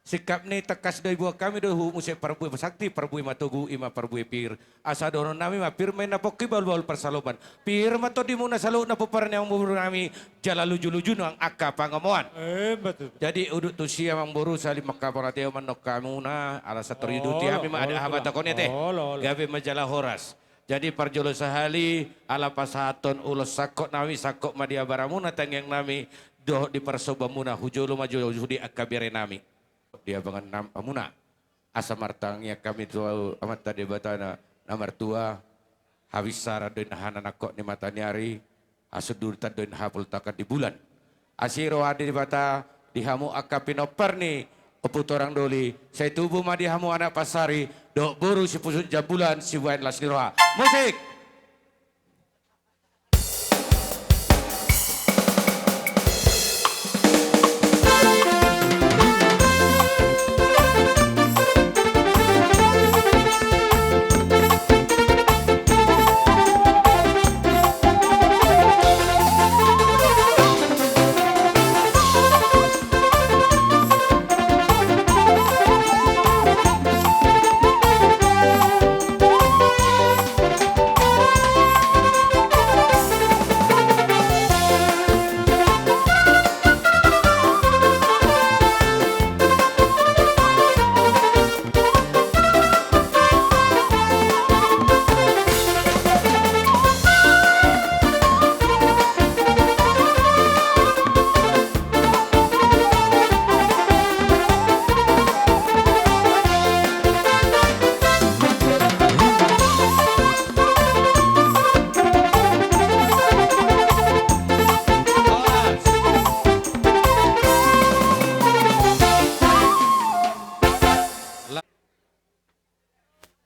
Sikap ni tangkas do iboan hami do, huhut muse parbue pasakti, parbue matogu, i ma parbue pir. Asa dohonon nami ma, pir ma inna pongki, bahul-bahul pansalongan. Pir ma tondimuna saluhutna, pomparan ni amangboru nami, jala luju-luju nang angka pangomoan. Eh, betul. Jadi udut tusi amangboru, sahali mangkaportibi ma annon hamuna, ala sator i uduti hami ma, olo, ada haba takon i ate. Olo, olo. Gabe ma jala horas. Jadi parjolo sahali, ala pasahathon ulos sangkot nami, sangkot ma di abaramuna, tangiang nami, dohot di parsombaonmuna, hu jolo ma jo sude angka bere nami. Di abangan nam-, hamuna. Asa martangiang hami tu Amanta Debata na, na martua, habinsaran do inna hananangkok ni mataniari, hasundutan do inna hapoltakan ni bulan. Asi roha ni Debata di hamu angka pinompar ni Ompu Torang Doli, sai tubu ma di hamu anak pansari, dohot boru sipusuk jambulan, sibaen las ni roha. Musik!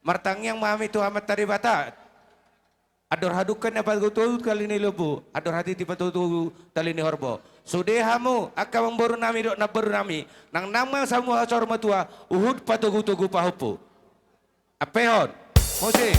Martangiang ma hami tu Amanta Debata. Andor hadungka na patogu-togu tali ni lombu, andor hatiti patogu-togu tali ni horbo. Sude hamu angka amangboru nami dohot namboru nami, nang nang ma hamu saur matua, huhut patogu-togu pahompu. Ampehon. Musik.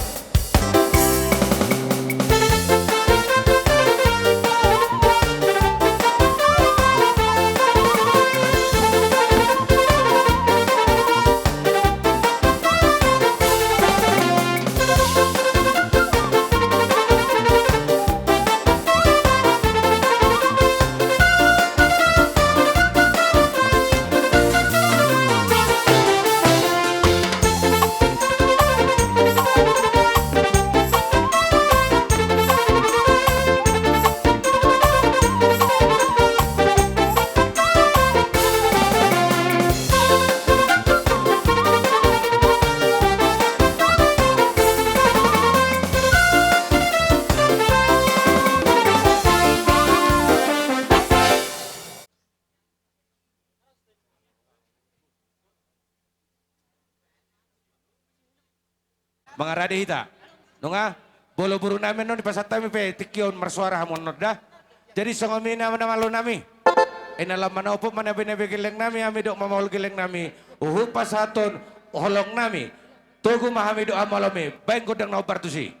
Mangarade hita. Nunga, molo boru nami annon, dipasahat hami pe tingki on marsuara hamu annon da. Jadi songon i ma na malo nami. Ai na lam manopot ma na binahen gelleng nami, hami dohot mamahol gelleng nami. Huhut pasahathon holong nami. Togu ma hami dohot hamalomi. Baen gondang na hombar tusi.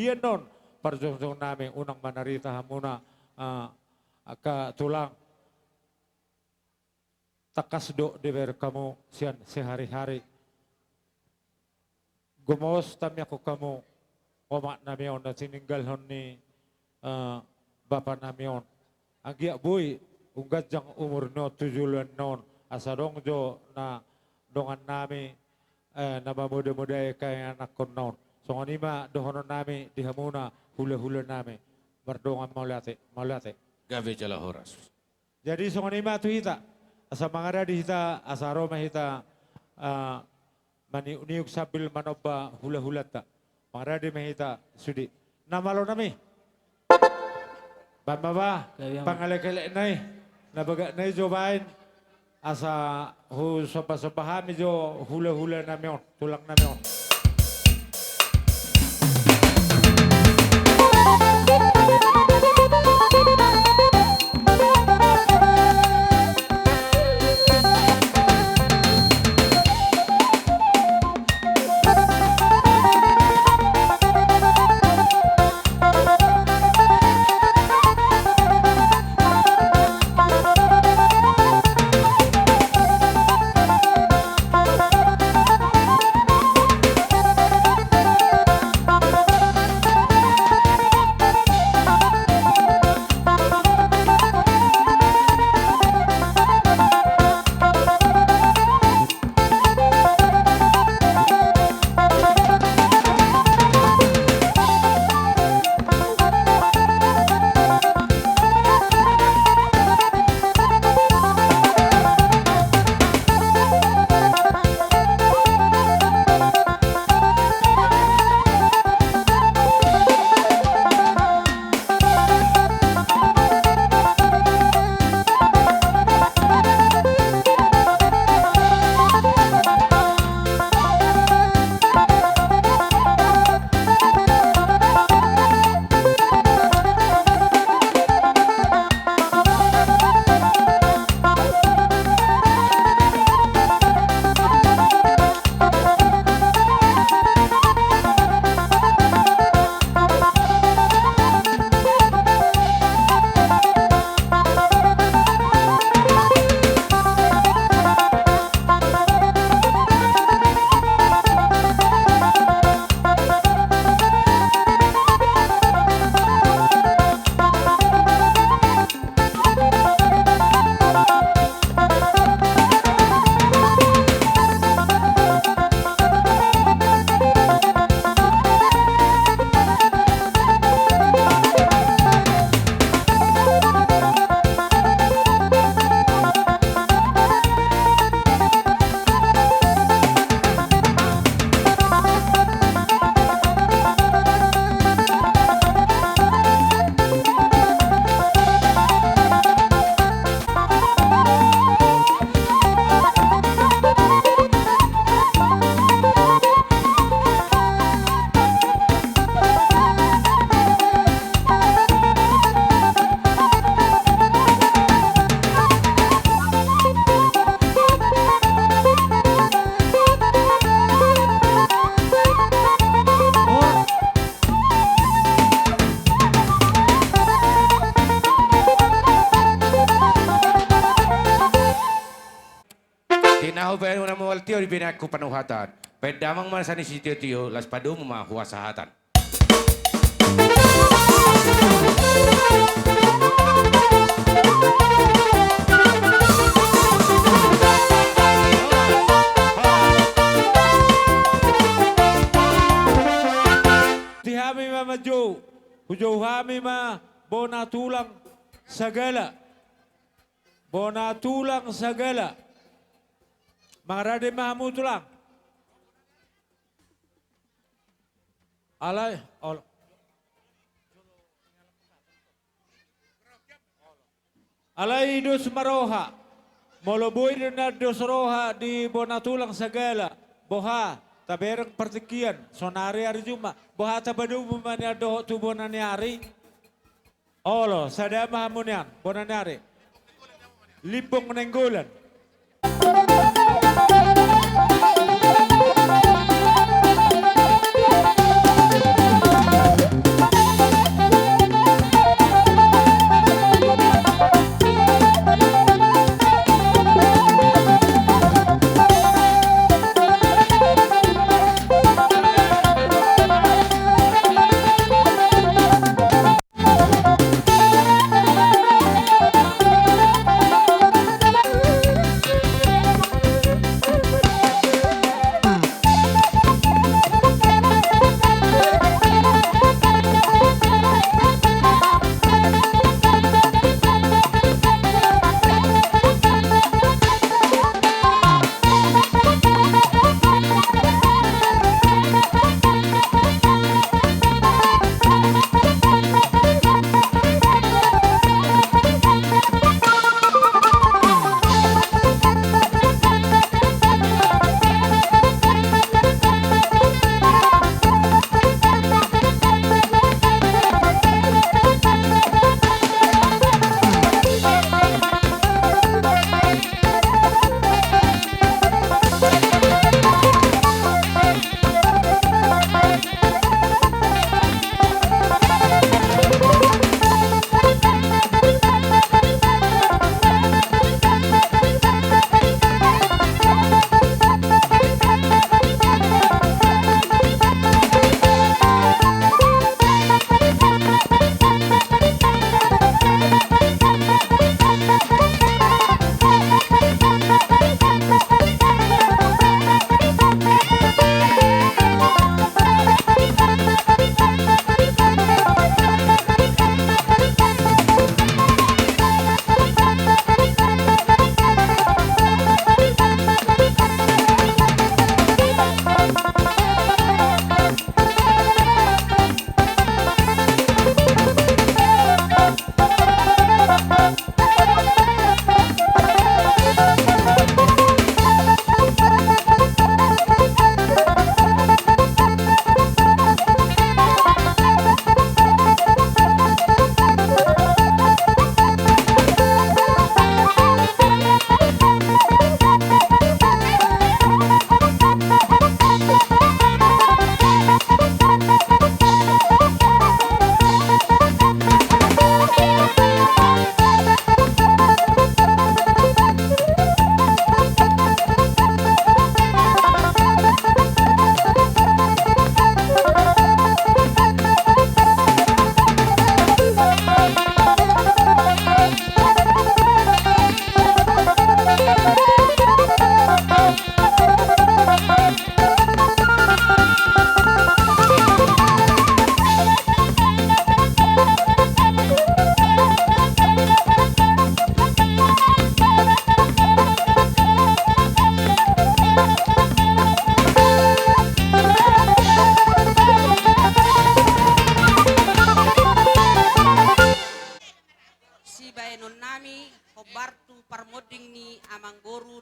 Iannon parjongjong nami, unang manarita hamuna, ah, angka tulang. Tangkas do dibaen hamu sian sehari-hari. Gomos tamiangkon hamu omak nami on na tininggalhon ni, eh, bapa nami on. Anggiat boi umganjang umur ni on tu joloan on, asa adong jo na dongan nami, eh, na mamoda-modai angka ianakkon on. Songon i ma dohonon nami di hamuna hula-hula nami. Mardongan mauliate, mauliate. Gabe jala horas. Jadi songon i ma tu hita, asa mangaradi hita, asa ro ma hita, ah, maniuk-niuk sambil manomba hula-hulanta. Mangaradi ma hita sude. Na malo nami. Baen ma ba, gabe ma, pangalekelek nai. Na bagak nai jo baen. Asa husomba-somba hami jo hula-hula nami on. Tulang nami on. Di na hubaen unang mual tio, di baen ahu panuhatan. Baen damang ma sian sitio-tio, laos padomu ma huasahatan. Di hami ma manjou, hujou hami ma bona tulang sagala. Bona tulang sagala. Mangarade ma hamu tulang. Alai, ol-, alai dos ma roha. Molo boi do na dos roha di bona tulang sagala, boha, tabereng partingkian, sonari ari Jumat, boha tapadomu ma nian dohot tu bona ni ari. Olo, sada ma hamu nian, bona ni ari. Limbong Nainggolan.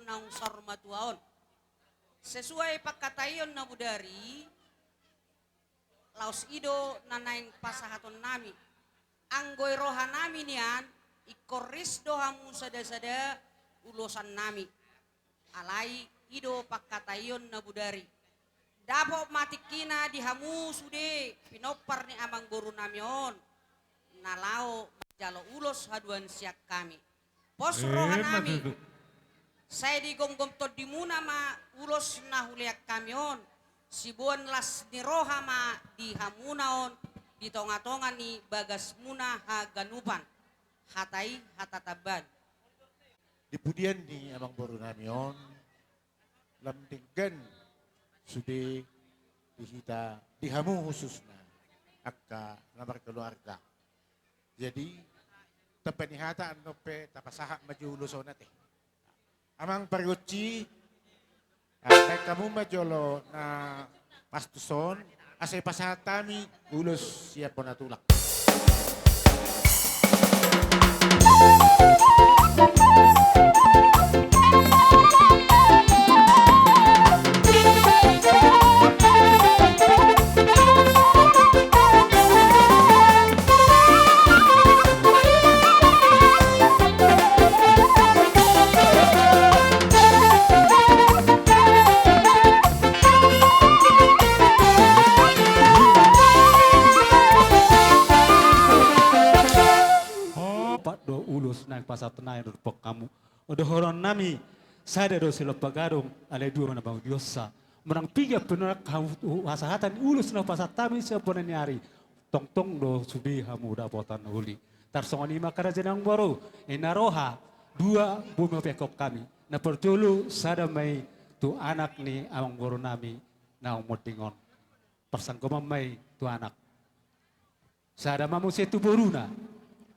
naung saur matua on. Sesuai pangkataion na bodari, laos i do na naeng pasahatonnami. Anggo i rohanami nian, ingkon ris do hamu sada-sada ulosannami. Alai i do pangkataion na bodari. Dapot ma tingkina di hamu sude pinompar ni amangborunami on, na laho manjalo ulos haduan sian hami. Pos rohanami, sai digomgom tondimuna ma ulos na hulean hami on. Siboan las ni roha ma di hamuna on, di tonga-tonga ni bagasmuna haganupan. Hata i hata tamban. Di pudian ni amangborunami on, lam denggan sude di hita, di hamu khususna angka na markeluarga. Jadi, tamba ni hata annon pe tapasahat ma jo ulos on ate. Amang pargonsi, ah, naeng hamu ma jolo na pas tuson, asa pasahat hami ulos sian bona tulang. Opat do ulos naeng pasahatonnami dohot hamu. Dohononnami, sada do silompa gadong, alai dua ma na mangudionsa. Manang piga pe nuaeng hamu hasahatan ulos na pasahat hami sian bona ni ari, tongtong do sude hamu dapotan uli. Tarsongon i ma angka raja ni amangboru, i na roha, dua boi ma pehon hami. Na parjolo sada ma i tu anak ni amangborunami naung monding on. Parsanggoman ma i tu anak. Sada ma muse tu boruna.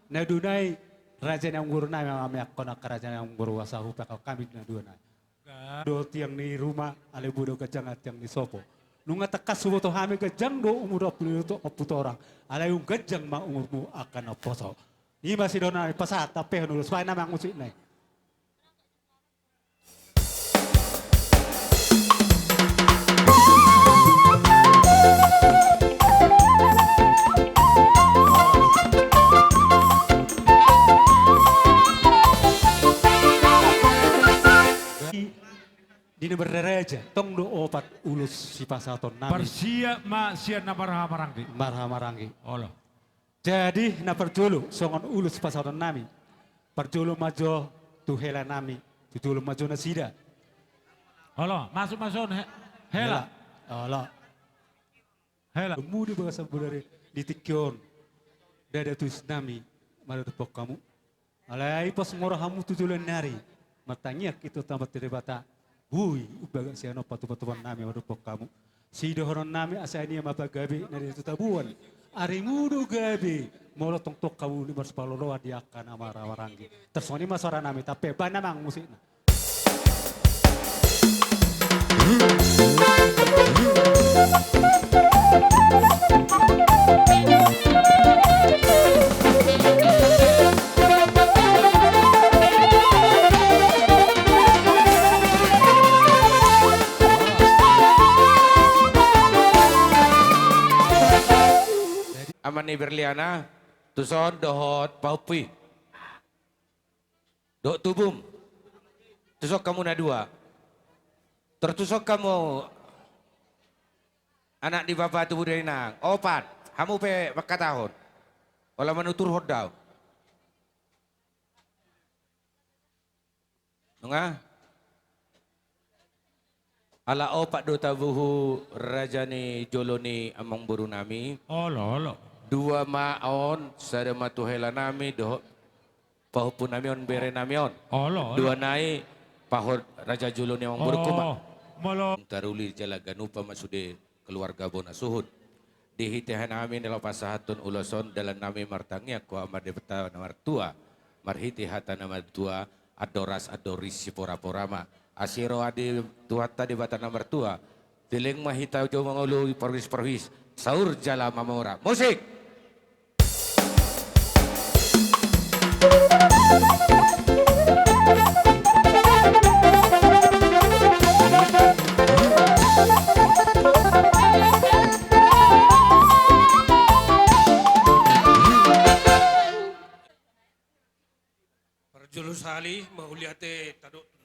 Na dua nai raja ni amangborunami, ma meakkon angka raja ni amangboru, asa hupehon hami na dua nai. Ga. Do tiang ni ruma, alai boi do ganjang tiang ni sopo. Nunga tangkas huboto hami ganjang do umur ompu ni, ompu torang. Alai umganjang ma umurmu angka na poso. I ma sidohononnami, pasahat, tapehon ulos, baen amang musik nai. Di na marraja, tong do opat ulos sipasahatonnami. Parsiap ma sian na marhahamaranggi. Marhahamaranggi. Olo. Jadi, na parjolo, songon ulos pasahatonnami. Parjolo ma jo tu helanami, tu jolo ma jo nasida. Olo, masuk, masuk, he-, hela. Hela. Olo. Hela. Mudi bagasan bodari di tingki on. Ndada tusinami, maradophon hamu. Alai pos molo hamu tu joloan ni ari, martangiang hita tu Amanta Debata, boi umbahen sian on patupa-tupannami maradophon hamu. Sidohononnami asa i ma pagabe na di tu tabuan. Arimu do gabe, molo tongtong hamu na marsipaloloan di angka na marhahamaranggi. Tarsongon i ma soaranami, tape, baen amang musikna. Ama ni Berliana, tuson dohot pahompu i. Dohot tubum. Tuson hamu na dua. Tor tuson hamu anak ni bapa tubu dainang. Opat. Hamu pe mangkatahon. Olo manuturhon do au. Nunga? Ala opat do tabuhu raja ni jolo ni amangborunami. Olo, olo. Dua ma on, sada ma tu helanami, dohot pahompunami on, berenami on. Olo, olo. Dua nai pahompu raja jolo ni amangborungku ma. Oh, molo. Taruli jala ganupa ma sude keluarga bona suhut. Di hita hanami na laho pasahathon ulos on, dalannami martangiang tu Ama Debata na martua, marhite hata na martua, andor ras andor ris sipora-pora ma. Asi roha ni Tuhanta Debata na martua, dileng ma hita jo mangolu parhuis-parhuis, saur jala mamora. Musik!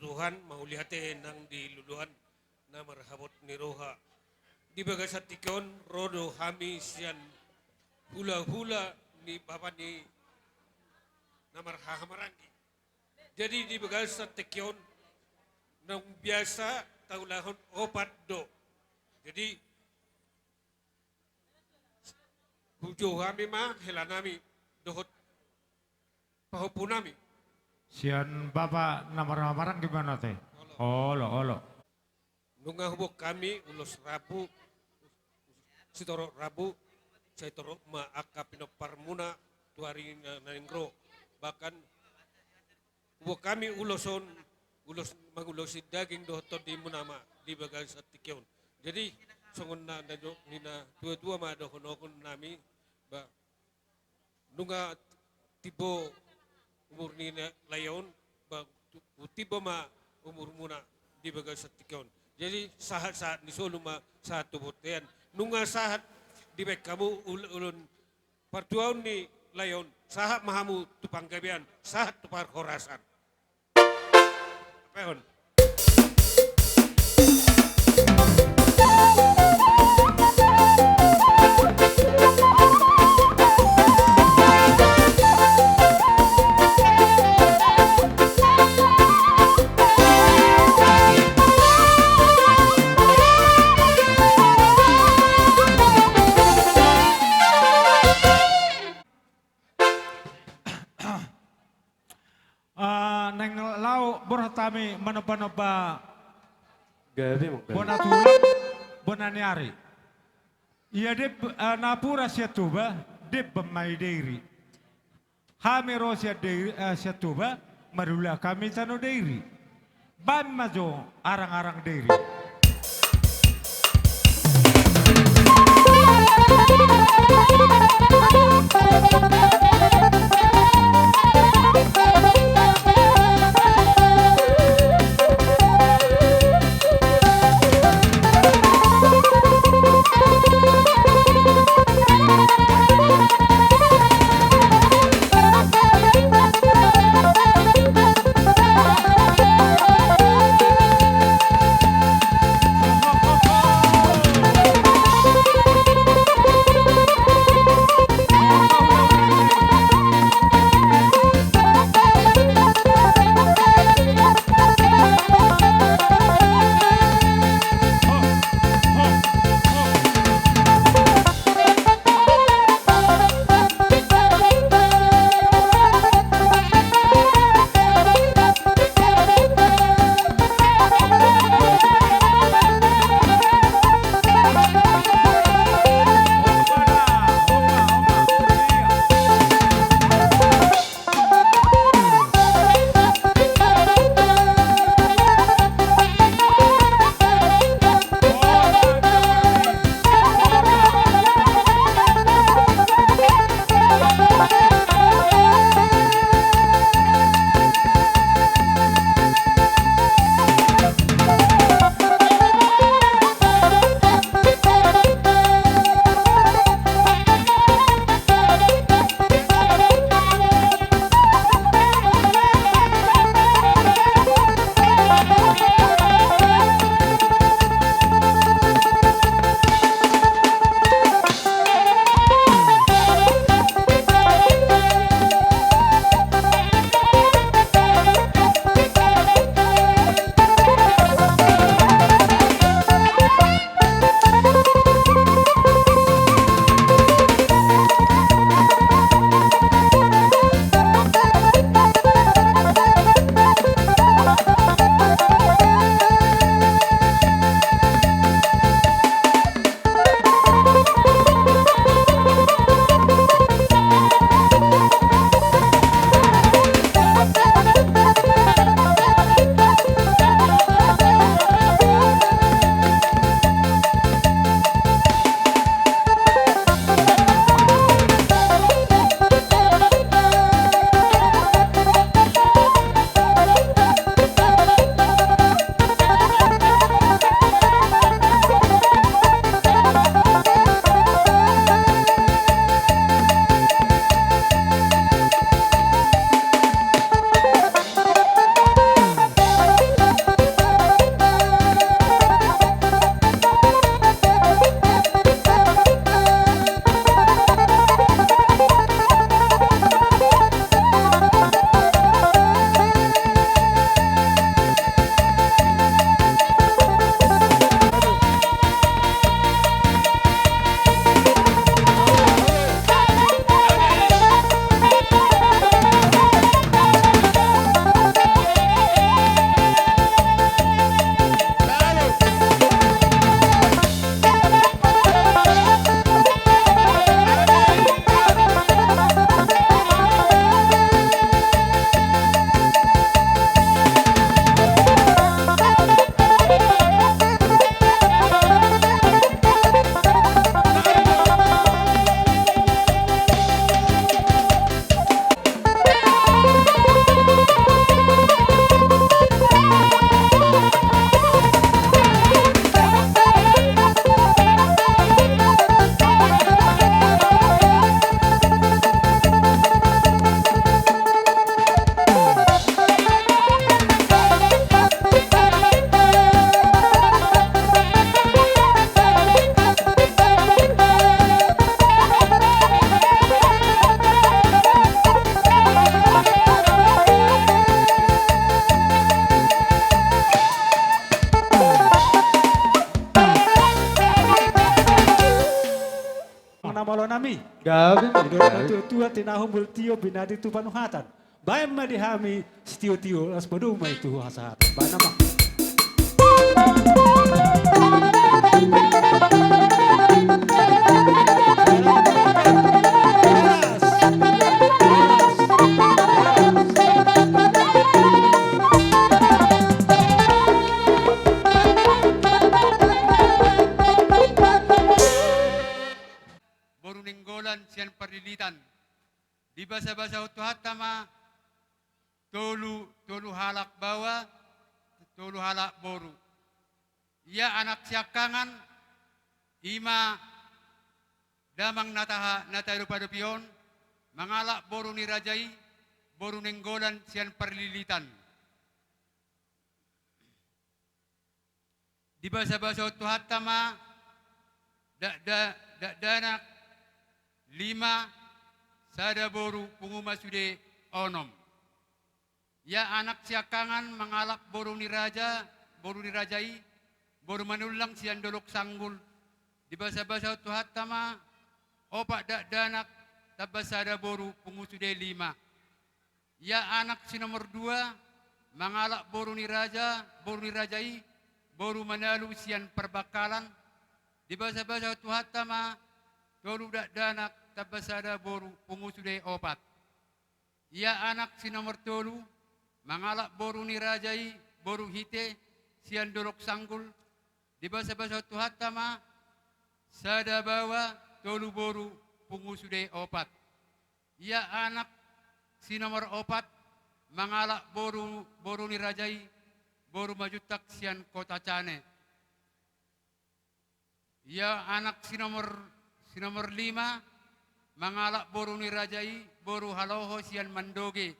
Tuhan, mauliate nang di luluan na marhabot ni roha. Di bagasan tingki on ro do hami sian hulahula ni bapa ni na marhahamaranggi. Jadi di bagasan tingki on naung biasa taulahon opat do. Jadi hujou hami ma hela nami dohot pahompu nami. Sian bapa na marhahamaranggi ma nate. Olo, olo. Nunga huboan hami ulos rambu, sitorop rambu, sai torop ma angka pinomparmuna tu ari na naeng ro. Bahkan huboan hami ulos on, ulos mangulosi daging dohot tondimuna ma di bagasan tingki on. Jadi songon na, na, na tuatua ma dohonon nami, ba, nunga timbo umur ni na, lae on, ba, tu, timbo ma umurmuna di bagasan tingki on. Jadi sahatsahat ni solu ma sahat tu bontean. Nunga sahat dibaen hamu ul-, ulaon partuaon ni lae on, sahat ma hamu tu panggabean, sahat tu parhorasan. Apehon. Ah, naeng laho borhat hami manombanomba. Gabe, Bang, gabe. Bona tulang, bona ni ari. Ia Deb-, ah, napuran sian Toba, Debban ma i Dairi. Hami ro sian Dairi, ah, sian Toba, marulaon hami tano Dairi. Baen ma jo arang-arang Dairi. Olo nami. Gabe. Didok natuatua, tinahu molo tio binadi tu panuhatan. Baen ma di hami sitiotio, laos padomu ma i tu hasahatan. Baen ma. Boru Nainggolan sian Parlilitan. Dibasabasahon Tuhanta ma tolu, tolu halak baoa, tolu halak boru. Ia anak siangkangan, i ma damang na taha, na tadopadopi on, mangalap boru ni raja i, Boru Nainggolan sian Parlilitan. Dibasabasahon Tuhanta ma dakda-, dakdanak lima, sada boru, pungu ma sude onom. Ia anak siangkangan mangalap boru ni raja, boru ni raja i, Boru Manullang sian Dolok Sanggul. Dibasabasahon Tuhanta ma opat dakdanak tamba sada boru, pungu sude lima. Ia anak si nomor dua mangalap boru ni raja, boru ni raja i, Boru Manalu sian Parbangkalan. Dibasabasahon Tuhanta ma tolu dakdanak tamba sada boru, pungu sude opat. Ia anak si nomor tolu mangalap boru ni raja i, Boru Hite sian Dolok Sanggul. Dibasabasahon Tuhanta ma sada baoa, tolu boru, pungu sude opat. Ia anak si nomor opat mangalap boru, boru ni raja i, Boru Majuntak sian Kota Cane. Ia anak si nomor, si nomor lima mangalap boru ni raja i, Boru Haloho sian Mandoge.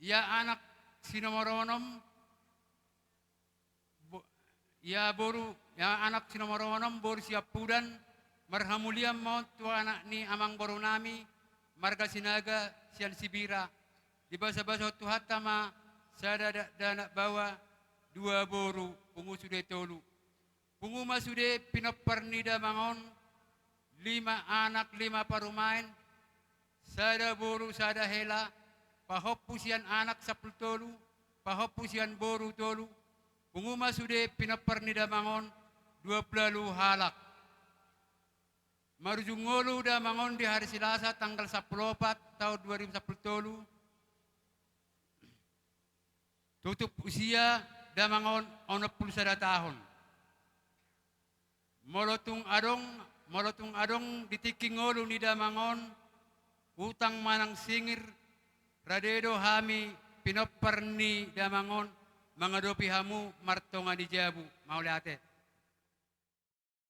Ia anak si nomor onom, Bo-, ia boru, ia anak si nomor onom, Boru Siampudan, marhamulian ma on tu anak ni amangboru nami, marga Sinaga sian Sibira. Dibasabasahon Tuhanta ma sada dakdanak baoa, dua boru, pungu sude tolu. Pungu ma sude pinompar ni damang on, lima anak, lima parumaen, sada boru, sada hela, pahompu sian anak sampulu tolu, pahompu sian boru tolu. Pungu ma sude pinompar ni damang on, dua pulu ualu halak. Marujung ngolu damang on di hari Selasa tanggal sampulu opat taon dua ribu sampulu tolu. Tutup usia damang on onom pulu sada taon. Molo tung adong, molo tung adong di tingki ngolu ni damang on utang manang singir, rade do hami pinompar ni damang on mangadopi hamu martonga ni jabu. Mauliate.